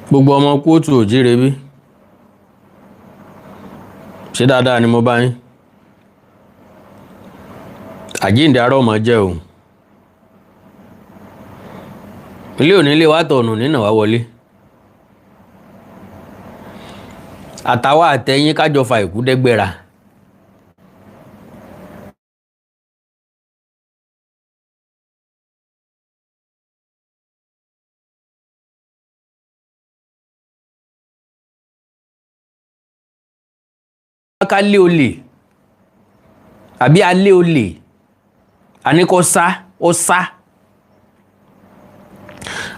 Gbogbo ọmọ kóòtù òjíire bí, ṣé dáadáa ni mo bá yín? Àjíǹde ará ọmọ jẹ́ o. Ilé òní ilé wa tọ̀nù nínà wá wọlé, àtàwa àtẹ̀yìn kájọ fa ìkú dẹ́gbẹ́ra. Ká lé olè àbí alé olè, àní kò sá, ó sá,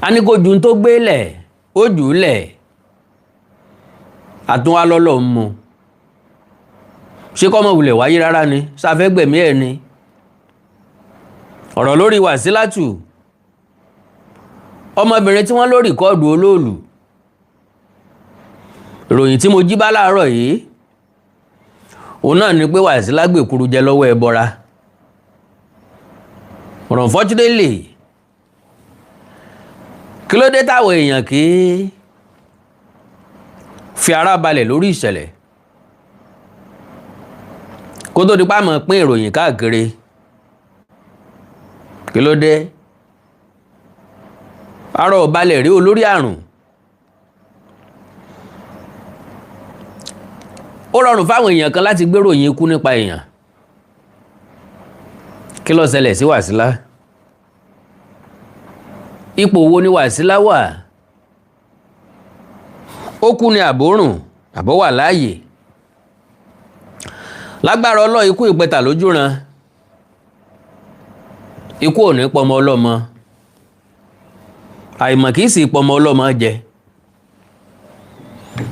àní kò ju tó gbé lẹ̀, ó jù ú lẹ̀, àtúnwá lọ́lọ́ ń mu. Ṣé kọ́mọ wulẹ̀ wáyé rárá ni? Sáfẹ́ gbẹ̀mí ẹ̀ ni? Ọ̀rọ̀ lórí Wàsílátù, ọmọbìnrin tí wọ́n lórí kọ́ọ̀dù olóòlù. Ìròyìn tí mo jí bá láàárọ̀ yìí òun náà ni pé Wàsílà gbèkuru jẹ lọ́wọ́ ẹbọra. Unfortunately, kí ló dé táwọn èèyàn kì í fi ara balẹ̀ lórí ìṣẹ̀lẹ̀ kó tó di pàmò pín ìròyìn káàkiri? Kí ló dé ara ò balẹ̀ rí olórí àrùn? Ó rọrùn fáwọn èèyàn kan láti gbéròyìn ikú nípa èèyàn. Kí ló ṣẹlẹ̀ sí Wàsílà? Ipò wo ni Wàsílà wà? Ó kú ní àbórùn àbó wà láàyè? Lágbára Ọlọ́run, ikú ìpẹta lójúran, ikú ò ní pọmọ ọlọ́mọ, àìmọ̀ kìí sì pọmọ ọlọ́mọ jẹ.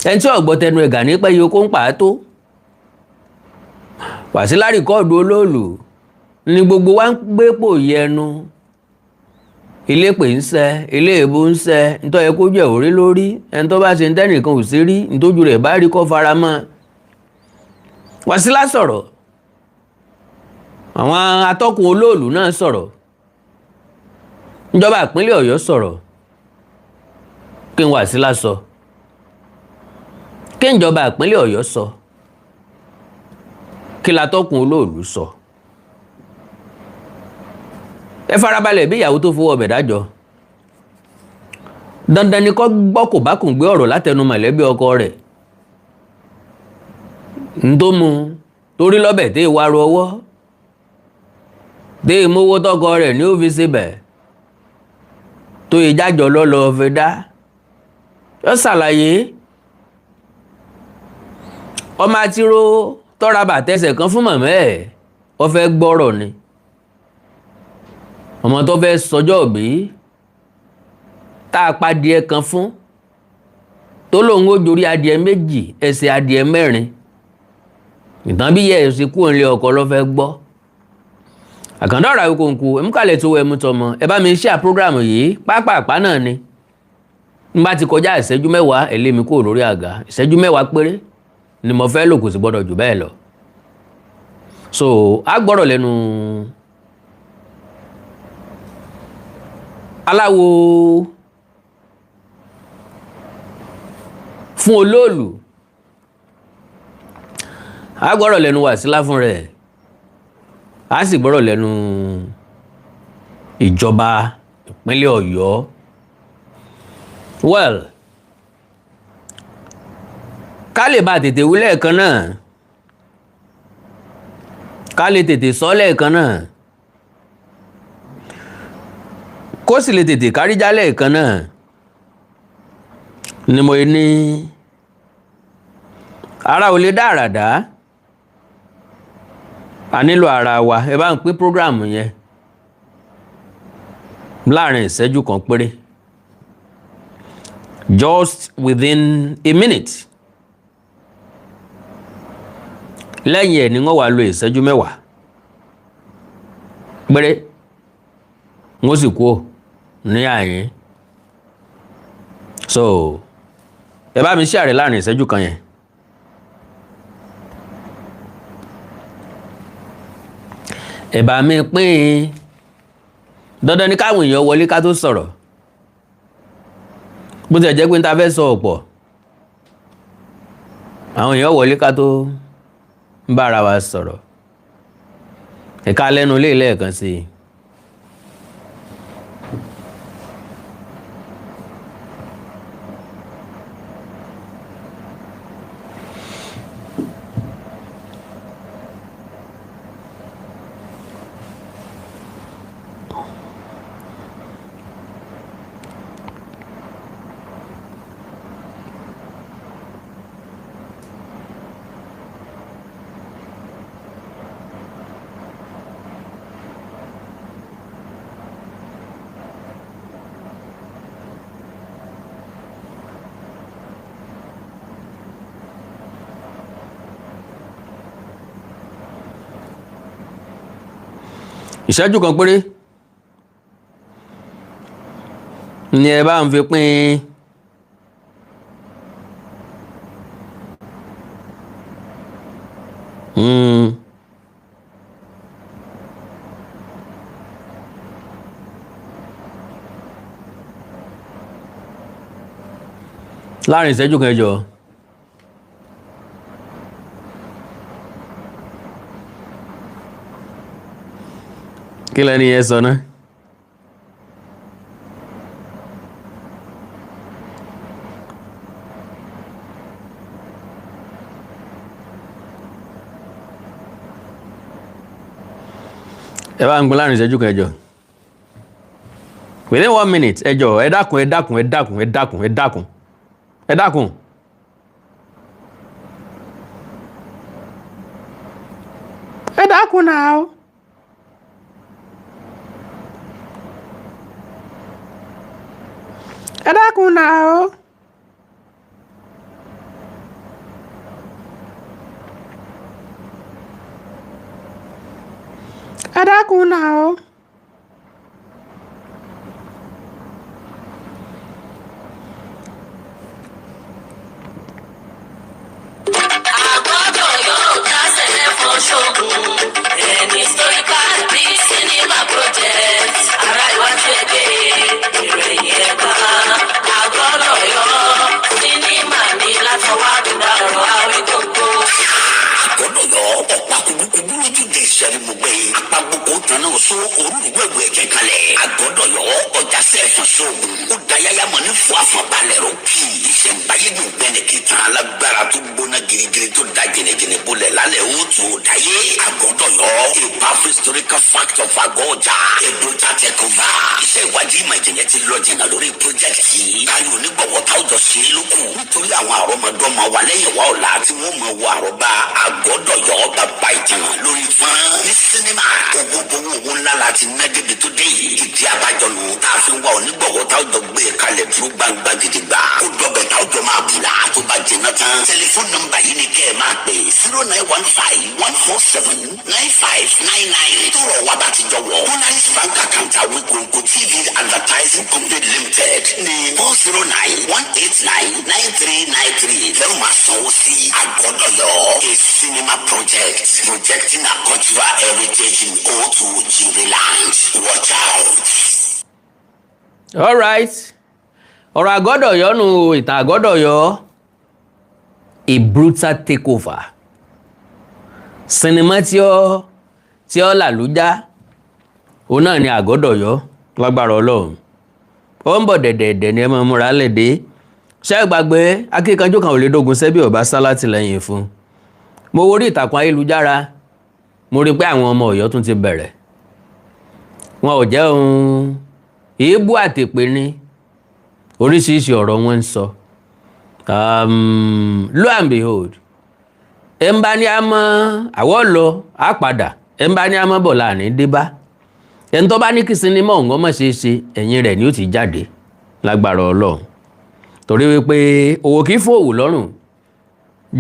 Ẹni tí ọ̀gbọ́ tẹnu ẹ̀gà ní pẹ́ yìí kó ń pa á tó. Wàsílà rìkọ́ọ̀dù olóòlù ni gbogbo wa ń gbé pò yẹnu. Ilé pè ń sẹ, ilé èbó ń sẹ, nítorí kó jẹ́ òrí lórí ẹni tó bá ṣe ń tẹ́nìkan ò sí rí, nítójú rẹ̀ bá rí kó fara mọ́. Wàsílà sọ̀rọ̀, àwọn atọ́kùn olóòlù náà sọ̀rọ̀, ìjọba ìpínlẹ̀ Ọ̀yọ́ sọ̀rọ̀. Kí n Wàsílà sọ, kí ìjọba ìpínlẹ̀ Ọ̀yọ́ sọ, kí latọ́kùn olóòlù sọ? Ẹ farabalẹ̀ bí ìyàwó tó fowó ọbẹ̀ dájọ́. Dandan ni kó gbọ́ kò bá kùn gbé ọ̀rọ̀ látẹnu mọ̀lẹ́bí ọkọ rẹ̀ n tó mu torí lọ́bẹ̀ tẹ́ ìwà ru ọwọ́ tẹ́ ìmówó tọkọ rẹ̀ ní ó fi sebẹ̀ tó ìjájọ́ lọ́lọ́ fi dá yọ. Ṣàlàyé ọmọ àtiró tọ́ra bàtẹ́sẹ̀ kan fún màmá ẹ̀, wọ́n fẹ́ gbọ́rọ̀ ni. Ọmọ tó fẹ́ sọjọ́ òbí tá a pa adìẹ kan fún, tó lóun ó jorí adìẹ 2, ẹsẹ̀ adìẹ 4, ìtàn bí yẹ ẹ̀sìn kúrò nílé ọkọ ló fẹ́ gbọ́. Àkàndá ọ̀rọ̀ Àwíkòǹkò ẹ̀múkàlẹ̀ tó wọ ẹ̀mú tọmọ. Ẹ bá mi ṣe program yìí pápápá náà ni. N bá ti kọjá ìṣẹ́jú 10, ẹ̀ lé mi kúrò lórí àga. Ìṣẹ́jú 10 péré ni mo fẹ́ lò, kò sì gbọ́dọ̀ jù bẹ́ẹ̀ lọ. So a gbọ́dọ̀ lẹ́nu aláwo fún olóòlù, a gbọ́dọ̀ lẹ́nu Wàsílà fún rẹ̀, a sì gbọ́dọ̀ lẹ́nu ìjọba ìpínlẹ̀ Ọ̀yọ́. Well, ká lè bá tètè wí lẹ́ẹ̀kan náà, ká lè tètè sọ lẹ́ẹ̀kan náà, kó sì lè tètè káríjá lẹ́ẹ̀kan náà ni mo ní ara ò lè dá àràdá. A nílò ara wa. Ẹ bá ń pín program yẹn láàrin ìṣẹ́jú kan péré, just within a minute. Lẹ́yìn ẹ̀ ni wọ́n wá lo ìṣẹ́jú 10 péré, wọ́n sì kú ní àyín. So ẹ bá mi share láàrin ìṣẹ́jú kan yẹn. Ẹ bá mi pín in. Dandan ni káwọn èèyàn wọlé ká tó sọ̀rọ̀. Bó ti ẹ̀ jẹ́ pé n ta fẹ́ sọ ọ̀pọ̀, àwọn èèyàn wọlé ká tó ń bára wa sọ̀rọ̀. Ẹ̀ka lẹ́nu lé lẹ́ẹ̀kan sí i. Ìṣẹ́jú kan péré ni ẹ bá ń fi pín. Láàrin ìṣẹ́jú kan, ẹ jọ̀ọ́. Kí lẹ́ni yẹn sọ náà? Ẹ bá ń gbọ́ láàrin ìṣẹ́jú kan, ẹ jọ̀ọ́. Within one minute, ẹ jọ̀ọ́, ẹ dákun, ẹ dákun, ẹ dákun, ẹ dákun, ẹ dákun, ẹ dákun. Ẹ dákun náà. Ẹ dákun náà. Ẹ dákun náà. Àgọ́dọ̀yọ́ kásẹ̀lẹ̀ fún ṣọ́gun. An historical big cinema project. Ará iwájú ẹgbẹ́ ìrẹ̀yìn ẹ̀gbá. Àgọ́dọ̀yọ́ sinimá ní látọwọ́ àdúrà ọ̀rọ̀ Awíkókó. Àgọ́dọ̀yọ́ ọ̀pá kúkúkú lójú de ìṣẹ́rí gbogbo yìí apagboko tán náà sọ orúurú ẹ̀jẹ̀ kalẹ̀. Àgọ́dọ̀yọ́ ọjà sẹ́ẹ̀fọ̀n sóògùn ó da yáyá mọ́ ní fún àfọ̀balẹ̀ ró kì í ìṣẹ̀ǹbáyé dùn gbẹ́ni kìtàn alágbára tó gbóná girigiri tó da jìnnìjìnnì bolẹ̀ lálẹ́ ó tó dáyé. Àgọ́dọ̀yọ́, a powerful historical fact of Àgọ́-Ọjà, a brutal takeover. Iṣẹ́ ìwádìí ìmọ̀ ìjìnlẹ̀ ti lọ jìnnà lórí project yìí. Káyọ̀ onígbọ̀wọ́ táwùjọ ṣe é lókun nítorí àwọn àrọ́mọdọ́mọ wa lẹ́yìn wa ọ̀la tí wọ́n mọ̀ wọ àrọ́bá Àgọ́dọ̀yọ́ bàbá ìtàn lórí fún ní sinimá. Owó owó owó ńlá la ti ná débi tó dé yìí. Ìdí abájọ nù tá a fi ń wá onígbọ̀wọ́ táwùjọ gbé kalẹ̀ dúró gbangba gidigba kó dọ̀bẹ̀ táwùjọ máa bùlà tó bá jìnnà tán. Tẹlifóònù nọ́mbà yìí ni kẹ́ ẹ máa pè: 09151479599. Tọrọ wa bá ti jọ wọ Polaris Bank account, Awikonko TV Advertising Company Limited ní 4091899393 lẹ́rù máa sanwó sí. Àgọ́dọ̀yọ́, a cinema project projecting our cultural heritage in Otu Ojire land. Watch out. All right, ọ̀rọ̀ Àgọ́dọ̀yọ́ nù, ìtàn Àgọ́dọ̀yọ́, a brutal takeover, sinimá tí ó làlújá, òun náà ni Àgọ́dọ̀yọ́. Lágbára Ọlọ́run, ó ń bọ̀ dẹ̀dẹ̀dẹ̀ ni ẹ máa múra lẹ́dẹ̀. Ṣé ẹ gbàgbé, akíkanjú kan ò lè dógun sẹ́bí ọba sá látìlẹ́yìn fún. Mo wo orí ìtàkùn ayélujára, mo rí i pé àwọn ọmọ Ọ̀yọ́ tún ti bẹ̀rẹ̀. Wọn ò jẹ́ ohun èébú àtèpè ní oríṣiríṣi ọ̀rọ̀ wọn ń sọ. Lo and behold, ẹ̀ ń bá ní àmọ́ àwọ̀ lọ á padà, ẹ̀ ń bá ní àmọ́ bọ̀ láàrin dé bá ẹni tó bá ní kí sinimá òun ọmọ ṣe é ṣe, ẹ̀yìn rẹ̀ ni ó ti jáde lágbára Ọlọ́run, torí wípé òwò kìí fún òwò lọ́rùn.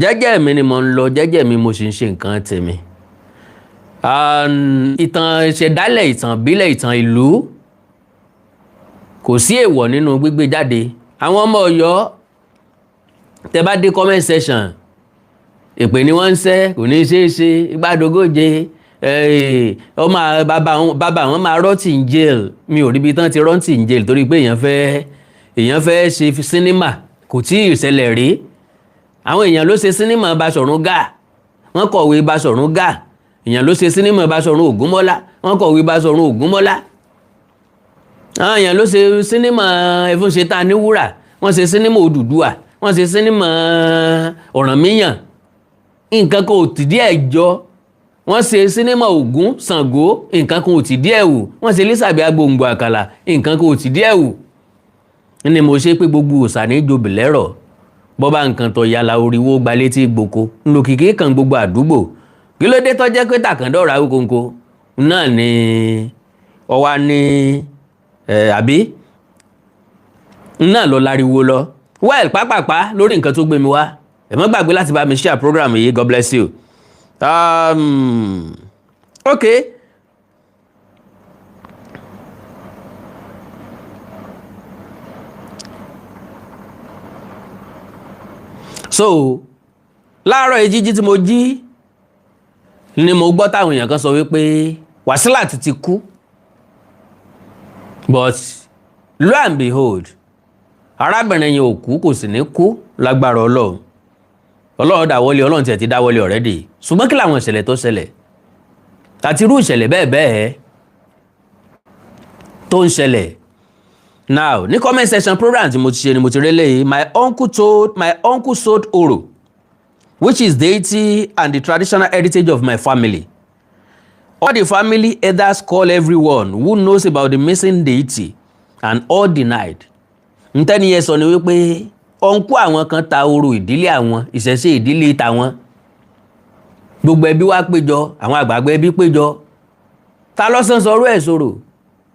Jẹ́jẹ́ mi ni mo ń lọ, jẹ́jẹ́ mi mo sì ń ṣe nǹkan tèmi. Ìtàn ìṣẹ̀dálẹ̀, ìtàn ìbílẹ̀, ìtàn ìlú, kò sí èèwọ̀ nínú gbígbé jáde. Àwọn ọmọ Ọ̀yọ́, tẹ bá dé comment section, èpè ni wọ́n ń ṣẹ́, kò ní í ṣeé ṣe, igbádogóje ọmọ bàbá àwọn máa rot in jail. Mi ò ríbi tán ti rot in jail torí pé èèyàn fẹ́ Èèyàn fẹ́ ṣe sinimá, kò tí ì ṣẹlẹ̀ rí. Àwọn èèyàn ló ṣe sinimá Baṣọ̀run Gáà, wọ́n kọ̀wé Baṣọ̀run Gáà. Èèyàn ló ṣe sinimá Baṣọ̀run Ògúnmọ́lá, wọ́n kọ̀wé Baṣọ̀run Ògúnmọ́lá. Àwọn èèyàn ló ṣe sinimá Ẹfúnṣetán ní wúrà, wọ́n ṣe sinimá Odùduwà, wọ́n ṣe sinimá Ọ̀rànmíyàn. Nǹkan kan ò tìdí ẹ̀ jọ. Wọ́n ṣe sinimá Ògún, Ṣàngó, nǹkan kan ò tìdí ẹ̀ wù. Wọ́n ṣe Lísàbí Agbòǹgbò Àkàlà, nǹkan kan ò tìdí ẹ̀ wù. Ní mo ṣe pé gbogbo òòṣà ní jobi lẹ́rọ̀ bọ́bá nǹkan tó yàrá oríwó gba létí gboko ńlòkìkí kan gbogbo àdúgbò. Kí ló dé tó jẹ́ pé tàkàndọ̀rọ̀ Awíkonko náà ni ọwá ní àbí náà lọ láriwo lọ? Well, pápápá lórí nǹkan tó gbé mi wá, ẹ má gbàgbé láti bá mi share program yìí. God bless you. Okay. So láàárọ̀ yìí, jíjí tí mo jí ni mo gbọ́ táwọn èèyàn kan sọ wípé Wasilat ti kú. But lo and behold, arábìnrin yẹn ò kú, kò sì ní kú lágbára Ọlọ́run. Ọlọ́run dáwọ́lé, Ọlọ́run tiẹ̀ ti dáwọ́lé already. Ṣùgbọ́n kí làwọn ìṣẹ̀lẹ̀ tó ṣẹlẹ̀ àti irú ìṣẹ̀lẹ̀ bẹ́ẹ̀ bẹ́ẹ̀ tó ń ṣẹlẹ̀ now? Ní comment section program tí mo ti ṣe ni mo ti rí léyìí. My uncle told, my uncle sold oro, which is deity and the traditional heritage of my family. All the family elders call everyone who knows about the missing deity and all denied. Ntẹ́ni yẹn sọ ni wípé uncle àwọn kan ta orò ìdílé àwọn, ìṣẹ̀ṣe ìdílé tàwọn. Gbogbo ẹbí wá péjọ, àwọn àgbààgbà ẹbí péjọ. Ta lọ́sàn sọ̀rọ̀ ẹ̀ sọ̀rọ̀?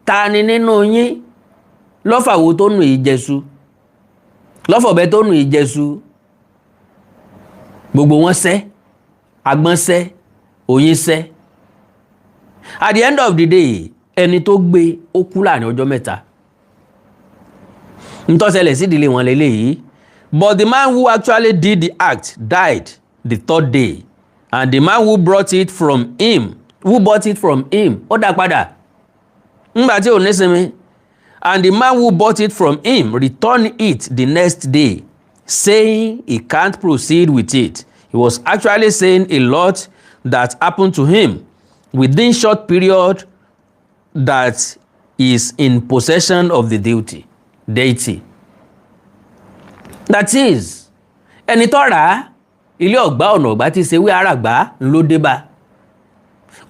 Ta ni nínú yín lọ́fàwọ́ tó nù ìjẹsù, lọ́fọ̀bẹ tó nù ìjẹsù? Gbogbo wọn sẹ́, agbọ́n sẹ́, oyin sẹ́. At the end of the day, ẹni tó gbé ó kú láàrin ọjọ́ 3. Ntọ́sẹ̀lẹ̀ sídìílé wọn lélẹ́yìí. But the man who actually did the act died the third day, and the man who brought it from him, who bought it from him, ó dá padà ńgbà tí ò ní sinmi, and the man who bought it from him returned it the next day, saying he can't proceed with it. He was actually saying a lot that happened to him within short period that is in possession of the deity. That is, ẹni tó rà á, ilé ọ̀gbá ọ̀nà ọ̀gbá tí ṣe wí àràgbá ló dé bá,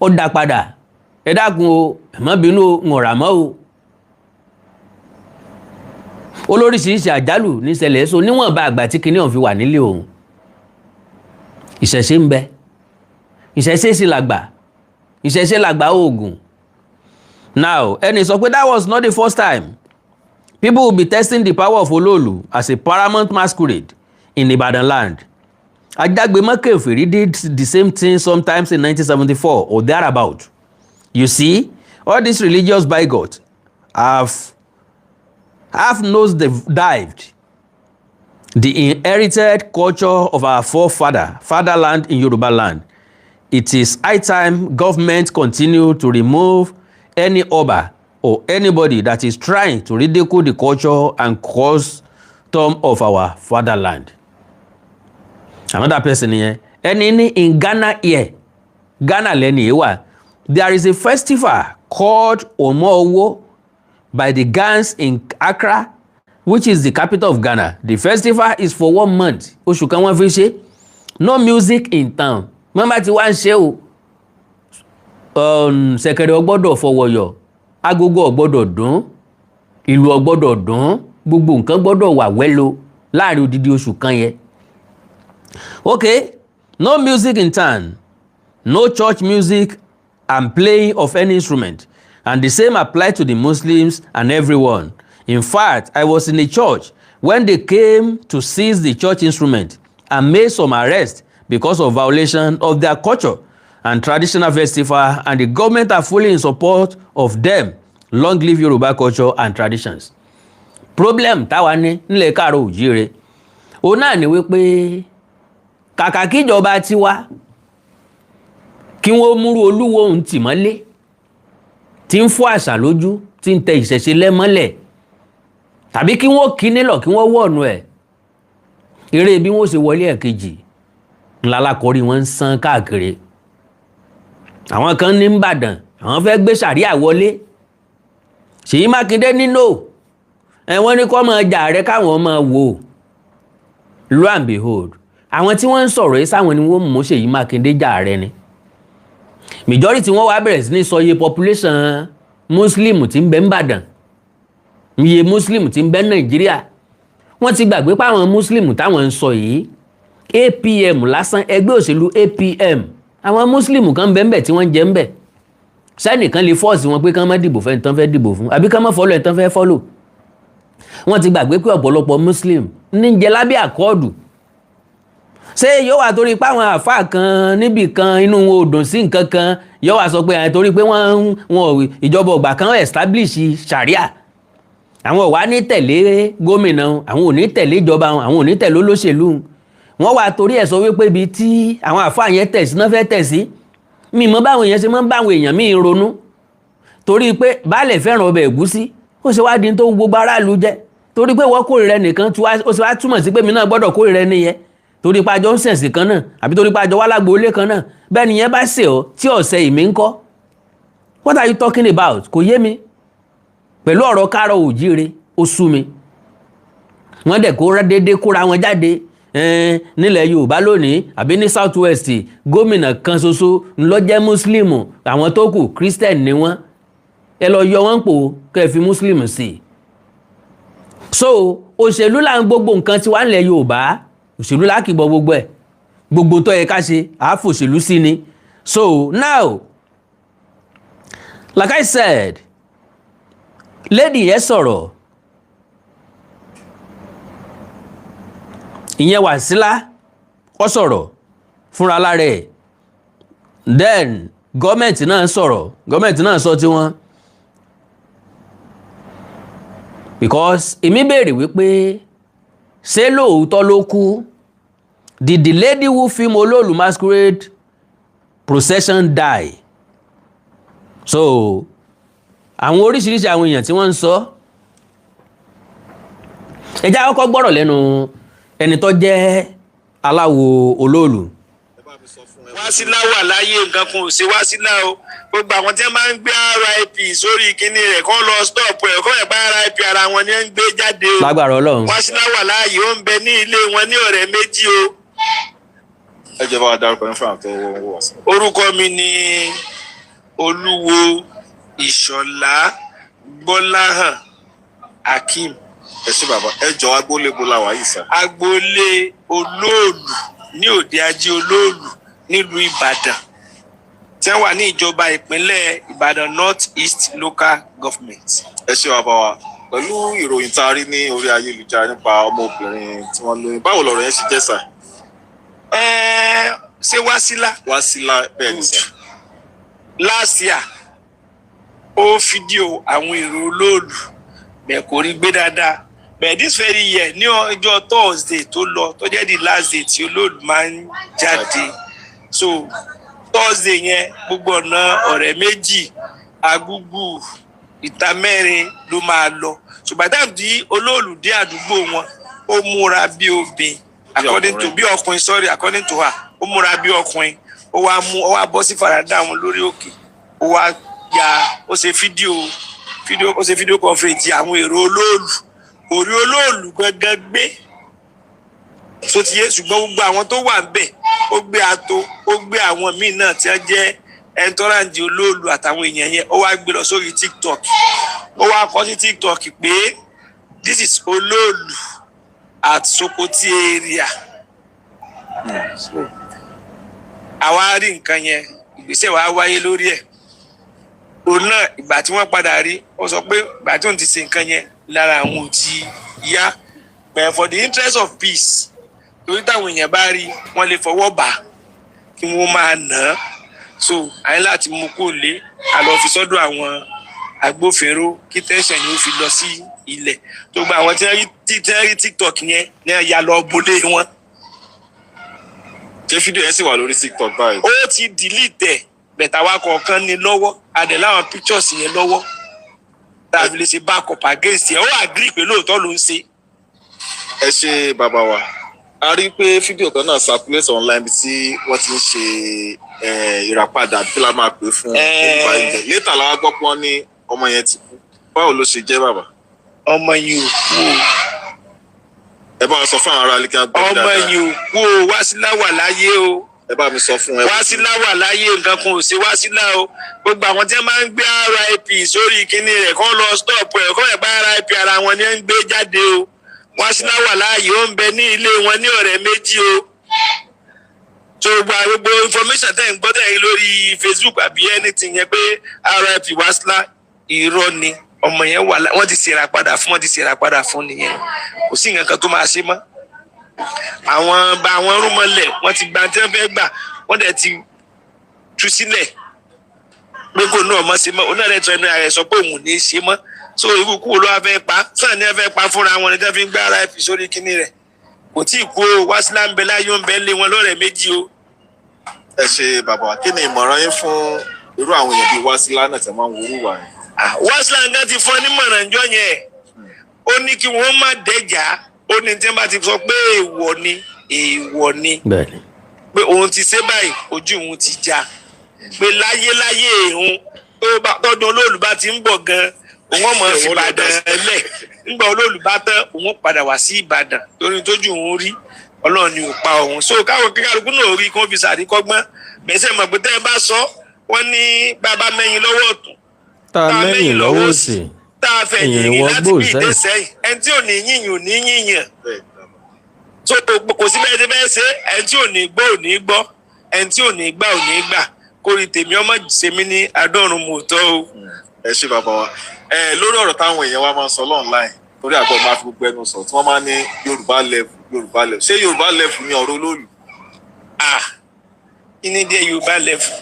ó dá padà. Ẹ dákun o, ẹ má bínú o, ń ọ̀rà mọ́ o. Olóríṣiríṣi àjálù níṣẹ̀lẹ̀ so níwọ̀nba àgbà tí kinní ọ̀hún fi wà nílé òun. Ìṣẹ̀ṣe ń bẹ, ìṣẹ̀ṣe sì làgbà, ìṣẹ̀ṣe làgbà oògùn. Now, ẹni sọ pé that was not the first time people will be testing the power of Olóòlù as a paramount masquerade in Ibadan land. Ajágbémọ́ Kèfèrí did the same thing sometimes in 1974 or thereabout. You see, all these religious bigots have nose dived the inherited culture of our forefather fatherland in Yoruba land. It is high time government continue to remove any Oba or anybody that is trying to ridicule the culture and custom of our fatherland. Another person yẹn, ẹni ní in Ghana here, Ghana lẹ́ni yìí wà, there is a festival called Omo-Owo by the Gans in Accra, which is the capital of Ghana. The festival is for one month. Oṣù kan wọ́n fi ṣe. No music in town. Wọ́n bá ti wá ń ṣe o, ṣẹ̀kẹ̀rẹ̀ ò gbọ́dọ̀ fọwọ́yọ̀, agogo ò gbọ́dọ̀ dún, ìlú ò gbọ́dọ̀ dún, gbogbo nǹkan gbọ́dọ̀ wà wẹ́lo láàrin odidi oṣù kan yẹn. Okay, no music in town, no church music and playing of any instrument, and the same apply to the Muslims and everyone. In fact, I was in a church when they came to seize the church instrument and made some arrests because of violation of their culture and traditional festival, and the government are fully in support of them. Long live Yoruba culture and traditions. Problem táwa ní nílẹ̀ káàárọ̀ òjíire òun náà ni wípé kàkà kíjọba tiwa kí wọ́n múrú olúwo òun tì mọ́lé tí ń fọ́ àṣà lójú, tí ń tẹ ìṣẹ̀ṣe lẹ́mọ́lẹ̀. Tàbí kí wọ́n kí nílọ̀, kí wọ́n wọ̀nù ẹ̀, eré bí wọ́n ṣe wọlé ẹ̀kejì ńlá lákọ̀ọ́rí wọn ń sán káàkiri. Àwọn kan ní Ìbàdàn, àwọn fẹ́ gbé sàríà wọlé. Ṣèyí Mákindé nínú ẹ, wọ́n ní kó máa jà rẹ káwọn máa wò. Lo and behold, àwọn tí wọ́n ń sọ̀rọ̀ yìí, sáwọn ni wọ́n mú Ṣèyí Mákindé jà rẹ ni. Majority wọn wá bẹ̀rẹ̀ sí ní sọ iye population Muslim tí ń bẹ n'Ìbàdàn, iye Muslim tí ń bẹ Nàìjíríà. Wọ́n ti gbàgbé pé àwọn Muslim táwọn ń sọ yìí, APM lásán, ẹgbẹ́ òṣèlú APM, àwọn Muslim kan ń bẹ ń bẹ tí wọ́n ń jẹ ń bẹ. Sẹ́nìkan lè force wọn pé kán má dìbò fẹ́ni tán fẹ́ dìbò fún, àbí kán má follow ẹ̀ tán fẹ́ follow? Wọ́n ti gbàgbé pé ọ̀pọ̀lọpọ̀ Muslim ní jẹ lábẹ́ Accord. Ṣé yóò wá torí pé àwọn àáfàá kan níbì kan inú wọn ò dùn sí nǹkan kan, yóò wá sọ pé àwọn torí pé wọ́n wọn ìjọba ọgbà kan establish sharia, àwọn ò wá ní tẹ̀lé gómìnà, àwọn ò ní tẹ̀lé ìjọba, àwọn ò ní tẹ̀lé olóṣèlú? Wọ́n wá torí ẹ̀ sọ wípé ibi tí àwọn àáfàá yẹn tẹ̀ sí náà fẹ́ tẹ̀ sí. Mi mọ báwọn èèyàn ṣe máa ń báwọn èèyàn míì ronú. Torí pé baálẹ̀ fẹ́ràn ọbẹ̀ ẹ̀gúsí, ó ṣe wá di tó gbogbo aráàlú jẹ? Torí pé wọ́n kórìíra ẹnìkan, ó ṣe wá túmọ̀ sí pé mi náà gbọ́dọ̀ kórìíra ẹni yẹn, torí pé àjọ ń ṣẹ̀sìn kan náà, àbí torí pé àjọ wà lágboolé kan náà? Bẹ́ẹ̀ ni yẹn bá ṣe ọ́ tí ọ̀sẹ̀ ìmí ń kọ́. What are you talking about? Kò yé mi. Pẹ̀lú ọ̀rọ̀ kárọ̀ òjíire, ó sú mi. Wọ́n dẹ̀ kó déédéé kóra wọn jáde nílẹ̀ Yorùbá lónìí àbí ní South West, gómìnà kan ṣoṣo ńlọ jẹ́ Muslim, àwọn tó kù Christian ni wọ́n. Ẹ lọ yọ wọ́n pò kẹ́ ẹ fi Muslim sí i. So òṣèlú là ń gbogbo nǹkan tí wà nílẹ̀ Yorùbá, òṣèlú là kì í bọ gbogbo ẹ̀. Gbogbo tó yẹ ká ṣe, àáfòṣèlú sí ni. So now, like I said, lady yẹn sọ̀rọ̀, ìyẹn Wàsílà, ó sọ̀rọ̀ fúnra lára ẹ̀. Then gọ́ọ̀mẹ̀ntì náà sọ̀rọ̀, gọ́ọ̀mẹ̀ntì náà sọ tiwọn, because èmi béèrè wípé ṣé lóòótọ́ ló kú? Did the lady who film Olóòlù masquerade procession die? So àwọn oríṣiríṣi àwọn èèyàn tí wọ́n ń sọ, ẹ jẹ́ á kọ́kọ́ gbọ́rọ̀ lẹ́nu ẹni tó jẹ́ aláwo Olóòlù. Wásílà wà láyé, nǹkan kan ò ṣe Wásílà o. Gbogbo àwọn tí wọ́n máa ń gbé RIP sórí kinní rẹ̀, kọ́ lọ stop ẹ̀, kọ́ ẹ̀ bá RIP ara wọn ni wọ́n ń gbé jáde o. Lágbára Ọlọ́run. Wásílà wà láàyè, ó ń bẹ ní ilé wọn ní ọ̀rẹ́ méjì o. Ẹ jẹ́ bá wa dárúkọ yín fún àwọn tó wọ́n wọ̀ sí. Orúkọ mi ni Olúwo Ìṣọ̀lá Gbọ́láhàn Akeem. Ẹ ṣé bàbá, ẹ jọ, agboolé bo la wà yìí sá? Agboolé Olóòlù ní Òde Ajé Olóòlù nílùú Ìbàdàn, tí wọ́n wà ní ìjọba ìpínlẹ̀ Ìbàdàn North East Local Government. Ẹ ṣé bàbá wa. Pẹ̀lú ìròyìn tá a rí ní orí ayélujára nípa ọmọbìnrin tí wọ́n lóyún, báwo lọ̀rọ̀ yẹn ṣe jẹ́ sà? Ẹ ṣé Wásílà. Wásílà, bẹ́ẹ̀ ni sà. Last year, ó fídíò àwọn èrò Olóòlù bẹ́ẹ̀, kò rí gbé dáadáa bẹ́ẹ̀. This very year, ní ọjọ́ Thursday tó lọ, tó jẹ́ the last day tí Olóòlù máa ń jáde, so Thursday yẹn, gbogbo ọ̀nà ọ̀rẹ́ méjì, Agúgù, ìta mẹ́rin ló máa lọ. Ṣùgbọ́n táwọn tí Olóòlù dé àdúgbò wọn, ó múra bí obìn, according to ọkùnrin. Bí ọkùnrin, sorry, according to her, ó múra bí ọkùnrin. Ó wá mú, ó wá bọ́ sí farada wọn lórí òkè, ó wá ya, ó ṣe fídíò, ó ṣe fídíò conference àwọn èrò Olóòlù. Orí Olóòlù gangan gbé tó ti yé, ṣùgbọ́n gbogbo àwọn tó wà ńbẹ̀, ó gbé ato, ó gbé àwọn míì náà tí wọ́n jẹ́ ẹntọ́ráǹdì Olóòlù àtàwọn èèyàn yẹn. Ó wá gbé lọ sórí TikTok, ó wá kọ sí TikTok pé "This is Olóòlù at Sokoti area." Àwa rí nǹkan yẹn, ìgbésẹ̀ wa wáyé lórí ẹ̀. Òun náà, ìgbà tí wọ́n padà rí, ó sọ pé ìgbà tí òun ti ṣe nǹkan yẹn, lára àwọn ò ti yá, but for the interest of peace, torí táwọn èèyàn bá rí, wọ́n lè fọwọ́ bà á kí wọ́n máa nà án, so àyìn láti mú kó lé a lọ fi sọ́dọ̀ àwọn agbófinró kí tẹ́sán ni ó fi lọ sí ilẹ̀ tó gba àwọn tí wọ́n rí, tí wọ́n rí TikTok yẹn ní wọ́n ya lọ bolé wọn. Ṣé fídíò yẹn sì wà lórí TikTok báyìí? Ó ti delete ẹ̀, bẹ̀tà wa kọ̀ọ̀kan ní lọ́wọ́, adẹ̀ láwọn pictures yẹn lọ́wọ́. Tá a fi lè ṣe backup against ẹ̀, ó agree pé lóòótọ́ ló ń ṣe. Ẹ ṣe, bàbá wa. A rí i pé fídíò kan náà circulate online bí tí wọ́n ti ń ṣe ìràpadà, bí la máa pè fún olùbá ilẹ̀. Later la wá gbọ́ pé wọ́n ní ọmọ yẹn ti kú. Báwo ló ṣe jẹ́, bàbá? Ọmọ yìí ò kú o. Ẹ bá wa sọ fún àwọn ará ilé kí wọ́n gbọ́ mi Ọmọ dáadáa. yìí ò kú o. Wásílà wà láyé o. Ẹ bá mi sọ fún ẹ. Wásílà wà láyé, nǹkan kan ò sí Wásílà o. Gbogbo àwọn tí wọ́n máa ń gbé RIP sórí kinní rẹ̀ kọ́ lọ stop ẹ̀, kọ́ ẹ̀ bá RIP ara wọn ni ẹ̀ ń gbé jáde o. Wásílà wà láàyè, ó ń bẹ ní ilé wọn ní ọ̀rẹ́ méjì o. So gbogbo information tẹ́ ń gbọ́, tẹ́ ń lórí Facebook àbí anything yẹn pé RIP Wásílà, irọ́ ni. Ọmọ yẹn wà, wọ́n ti ṣèrà padà fún, wọ́n ti ṣèrà padà fún nìyẹn. Kò sí nǹkan kan tó máa ṣe mọ́. Àwọn bá àwọn rúmọlẹ̀, wọ́n ti gba tí wọ́n fẹ́ gbà, wọ́n dẹ̀ ti tú sílẹ̀ pé kò ní ọmọ ṣe mọ́. Òun náà dẹ̀ tọ́ ẹnu ara ẹ̀ sọ pé òun ò ní í ṣe mọ́. So irú kú wo ló wá fẹ́ pa sàn ní ẹ fẹ́ pa fúnra wọn ni tí wọ́n fi ń gbá RIP sórí kinní rẹ̀? Kò tí ì kú o. Wásílà ń bẹ láyé, ó ń bẹ lé wọn lọ́rẹ̀ méjì o. Ẹ ṣe, bàbá wa. Kí ni ìmọ̀ràn yín fún irú àwọn èèyàn bíi Wásílà náà tẹ̀ máa ń worú wà yẹn? Ah, Wásílà nǹkan ti fún ọ nímọ̀ràn jọ yẹn. Ó ní kí wọ́n má dẹ́jà. Ó ní tí wọ́n bá ti sọ pé èèwọ̀ ni, èèwọ̀ ni. Pé òun ti ṣe báyìí, ojú òun ti já, pé láyé láyé òun tó bá tọdún olóòlù bá ti ń bọ̀ gan, òun ọmọ fi Ìbàdàn lẹ̀. Nígbà olóòlù bá tán, òun padà wá sí Ìbàdàn, torí tójú òun rí, Ọlọ́run ni ò pa òun. So káwọn kíkálukú náà rí kó fi sàríkọ́gbọ́n bẹ́sẹ̀ mọ̀ pé tẹ́ ẹ bá sọ wọ́n ní bàbá mẹ́yìn lọ́wọ́ ọ̀tún, tá a mẹ́yìn lọ́wọ́ òsì, tá a fẹ̀yìn èyàn rìn wọ láti gbó bí sẹ́yìn. ìdẹ́sẹ̀yìn, ẹni tí ò ní yìnyín ò ní yìnyín. Bẹ́ẹ̀ ni, bàbá. So kò sí bẹ́ẹ̀ tí bẹ́ẹ̀ ṣe, ẹni tí ò ní gbọ́ ò ní gbọ́, ẹni tí ò ní gbà ò ní gbà. Kórè tèmi ọmọ ṣèmi ní adọ́run mòótọ́ o. Ẹ ṣe, bàbá wa. Ẹ lórí ọ̀rọ̀ táwọn èèyàn wa máa ń sọ online, torí àgbọ̀ máa fi gbogbo ẹnu sọ, tí wọ́n máa ń ní Yorùbá level, Yorùbá level, ṣé Yorùbá level ni ọ̀rọ̀ olóòlù? Ah, kí ni díẹ̀ Yorùbá level?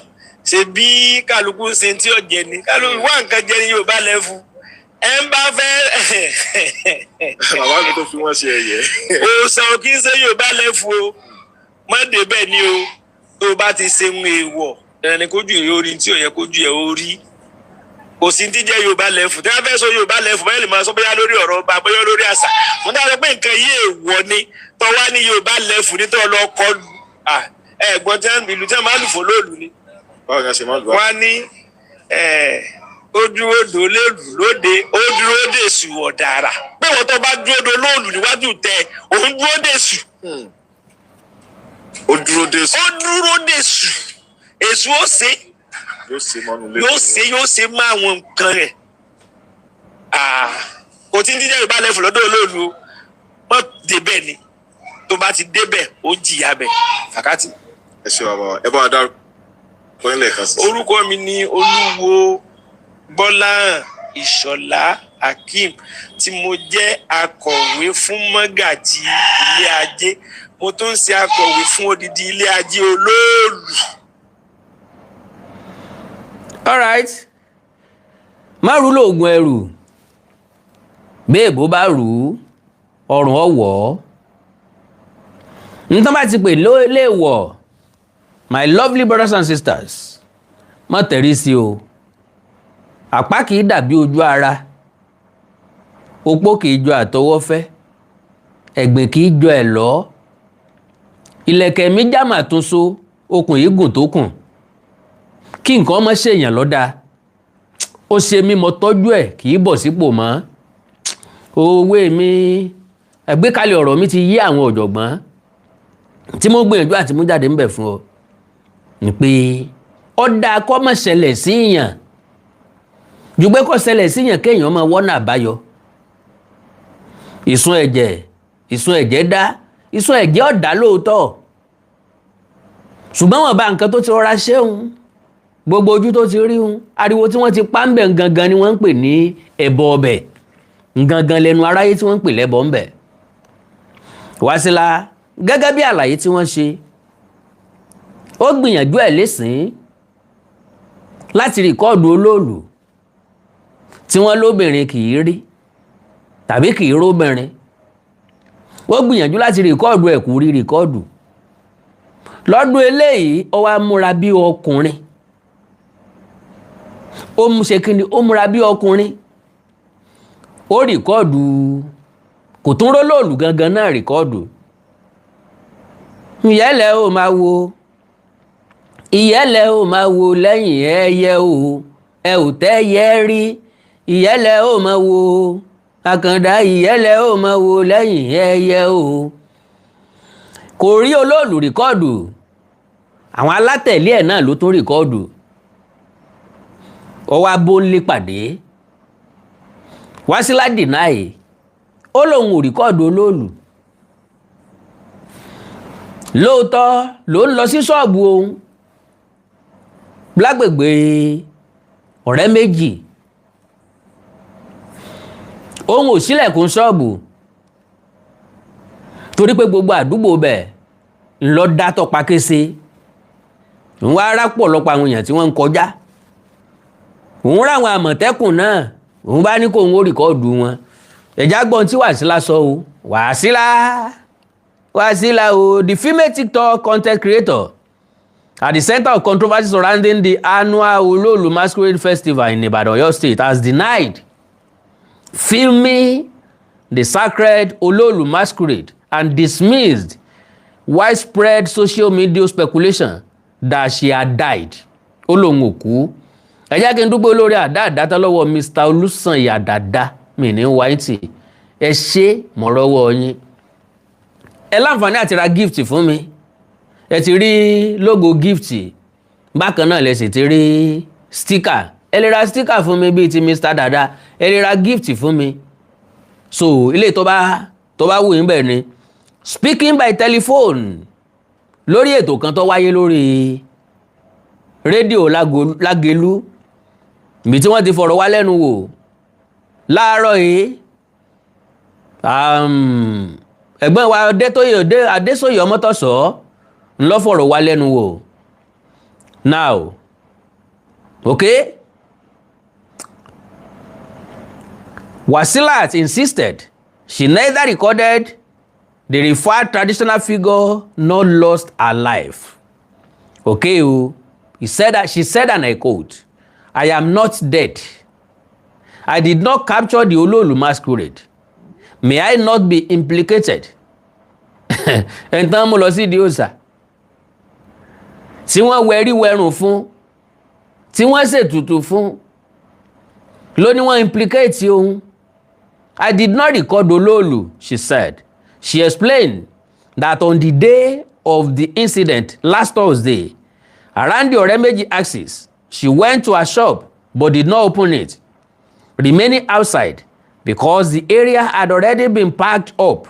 Ṣe bí kálukú ṣe tí ò jẹ ni, kálukú wá nǹkan jẹ ní Yorùbá level. Ẹ ń bá fẹ́. Bàbá mi tó fi wọ́n ṣe ẹ̀yẹ. Òòsàn ò kí ń ṣe Yorùbá level o. Má débẹ̀ ni o. Tó o bá ti ṣe ń èèwọ̀, dandan ni kójú ẹ̀ orí tí ò yẹ kójú ẹ̀ orí. Kò sí ti jẹ́ Yorùbá level. Tí wọ́n fẹ́ sọ Yorùbá level, báyìí lè máa sọ bóyá lórí ọ̀rọ̀ ọba, bóyá lórí àṣà. Mo dára pé nǹkan yìí èèwọ̀ ni, tọ́ wá ní Yorùbá level ní tọ́ lọ kọlu ẹ̀gbọ́n tí wọ́n ìlú tí wọ́n máa lù fún lóòlù ni. Báwo ni a ṣe máa lù wá? Wọ́n á ní ó dúró dò léèlú lóde, ó dúró dè sù ọ̀dàrà, pé wọ́n tó bá dúró dò lóòlù níwájú tẹ òun dúró dè sù. Ó dúró dé Ó dúró dè sù, èṣù ó ṣe. Yóò ṣe mọ́nu lé. Yóò ṣe, yóò ṣe mọ́ àwọn nǹkan rẹ̀. Ah, kò tí ń díjẹ́ Yorùbá level lọ́dọ̀ olóòlù o. Wọ́n débẹ̀ ni, tó bá ti débẹ̀, ó jìyà bẹ̀ fàkátì. Ẹ ṣe, bàbá wa. Ẹ bá wa dárúkọ yín lẹ́ẹ̀kan sí. Orúkọ mi ni Olúwo Gbọ́láhàn Ìṣọ̀lá Akeem, tí mo jẹ́ akọ̀wé fún mọ́gàjì ilé ajé. Mo tún ń ṣe akọ̀wé fún odidi ilé ajé olóòlù. Alright, má rú lóògùn ẹrù. Béèbó bá rù ú, ọrùn ọwọ́ nǹkan bá ti pè léèwọ̀. My lovely brothers and sisters, má tẹ̀rí sí o. Àpá kì í dàbí ojú ara, opó kì í jọ àtọwọ́fẹ́, ẹ̀gbìn kì í jọ ẹ̀ lọ́. Ìlẹ̀kẹ̀ mi jámà tún so, okùn yìí gùn tó kùn. Kí nǹkan má ṣèyàn lọ́dà, ó ṣe mí, mo tọ́jú ẹ̀, kì í bọ̀ sípò mọ́. Òwe mi, àgbékalẹ̀ ọ̀rọ̀ mi ti yé àwọn ọ̀jọ̀gbọ́n tí mo gbìyànjú àti mú jáde ńbẹ̀ fún ọ ni pé ọ̀dà kọ́ má ṣẹlẹ̀ síyàn ju pé kó ṣẹlẹ̀ síyàn kéèyàn máa wọ́nà àbáyọ. Ìsun ẹ̀jẹ̀, ìsun ẹ̀jẹ̀ dá, ìsun ẹ̀jẹ̀ ọ̀dà lóòótọ́, ṣùgbọ́n wọn bá nǹkan tó ti rọra ṣéun, gbogbo ojú tó ti rí un, ariwo tí wọ́n ti pa ń bẹ̀ gangan ni wọ́n ń pè ní ẹbọ ọbẹ̀ gangan lẹ́nu aráyé tí wọ́n ń pè lẹ́bọ ń bẹ̀. Wásílà, gẹ́gẹ́ bí àlàyé tí wọ́n ṣe, ó gbìyànjú ẹ̀ lẹ́sìn láti record olóòlù tí wọ́n lóbìnrin kì í rí tàbí kì í róbìnrin. Ó gbìyànjú láti record ẹ̀, kò rí record. Lọ́dún eléyìí, ó wá múra bí ọkùnrin. Ó mú ṣe kí ni? Ó múra bí ọkùnrin. Ó record, kò tún rólóòlù gangan náà record. Ìyẹ́lẹ̀ ó máa wo, ìyẹ́lẹ̀ ó máa wo lẹ́yìn ẹyẹ o, ẹ ò tẹ́ yẹ rí. Ìyẹ́lẹ̀ ó máa wo àkàndá, ìyẹ́lẹ̀ ó máa wo lẹ́yìn ẹyẹ o. Kò rí olóòlù record, àwọn alátẹ̀lé ẹ̀ náà ló tún record. Ó wá bóńlé pàdé. Wásílà deny, ó lóun ò record olóòlù. Lóòótọ́ ló ń lọ sí ṣọ́ọ̀bù òun lágbègbè ọ̀rẹ́ méjì, òun ò sílẹ̀kùn ṣọ́ọ̀bù torí pé gbogbo àdúgbò bẹ̀ ńlọ dátọ̀ pakése. Òun wá rápọ̀lọpọ̀ àwọn èèyàn tí wọ́n ń kọjá, òun ráwọn àmọ̀tẹ́kùn náà, òun bá ní kóun ó record wọn. Ẹ̀já gbọ́n tí Wàsílà sọ o. Wàsílà, Wàsílà o. The female TikTok content creator at the center of controversy surrounding the annual Olóòlù Masquerade Festival in Ibadan, Oyo State, has denied filming the sacred Olóòlù Masquerade and dismissed widespread social media speculation that she had died. Ó lóun ò kú. Ẹ jẹ́ kí n dúpẹ́ olórí àdá àdátá lọ́wọ́ Mr. Olùsànyà Dàda mi ní wáìtì. Ẹ ṣe mọ̀rọ́wọ́ yín. Ẹ láǹfààní àti ra gift fún mi. Ẹ ti rí logo gift, bákan náà lẹ sì ti rí sticker. Ẹ lè ra sticker fún mi bíi ti Mr. Dada, ẹ lè ra gift fún mi. So ilé tó bá wù yín bẹ́ẹ̀ ni. Speaking by telephone lórí ètò kan tó wáyé lórí rédíò Lágelú, ibi tí wọ́n ti fọ̀rọ̀ wá lẹ́nu wò láàárọ̀ yìí, ẹ̀gbọ́n wa Adésòye Ọmọ́tọ̀sọ́ ńlọ fọ̀rọ̀ wá lẹ́nu wò. Now, okay, Wasilat insisted she neither recorded the referred traditional figure nor lost her life. Okay o, he said that she said, and I quote, "I am not dead. I did not capture the Olóòlù masquerade. May I not be implicated?" Ẹ̀ǹtàn mú lọ sí ìdí òòsà tí wọ́n wẹrí wẹrùn fún, tí wọ́n ṣètùtù fún, ló ní wọ́n implicate òun. "I did not record Olóòlù," she said. She explained that on the day of the incident last Thursday, around the Oremeji axis, she went to her shop but did not open it, remaining outside because the area had already been packed up.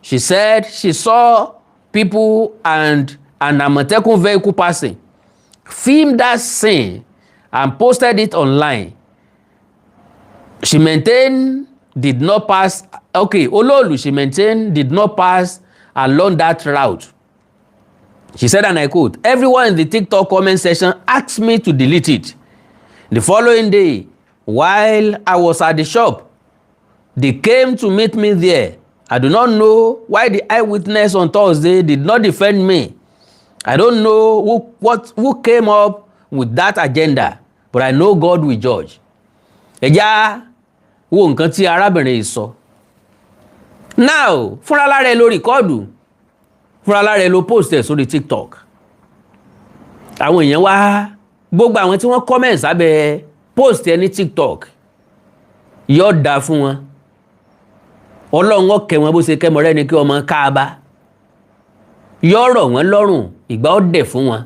She said she saw people and an Amotekun vehicle passing, filmed that scene and posted it online. She maintained did not pass, okay, Olóòlù, she maintained, did not pass along that route. She said, and I quote, "Everyone in the TikTok comment section asked me to delete it. The following day, while I was at the shop, they came to meet me there. I do not know why the eyewitness on Thursday did not defend me. I don't know who came up with that agenda, but I know God will judge." Ẹ já wo nǹkan tí arábìnrin yìí sọ. Now, fúnra lára ẹ ló record, fúnra lára ẹ ló post ẹ̀ sórí TikTok. Àwọn èèyàn wá, gbogbo àwọn tí wọ́n comment sábẹ́ post ẹ ní TikTok, yóò dáa fún wọn, Ọlọ́run ó kẹ́ wọn bó ṣe kẹ́ mọ́rẹ́ ni kí ọmọ káàbá, yóò rọ̀ wọ́n lọ́rùn, ìgbà ó dẹ̀ fún wọn.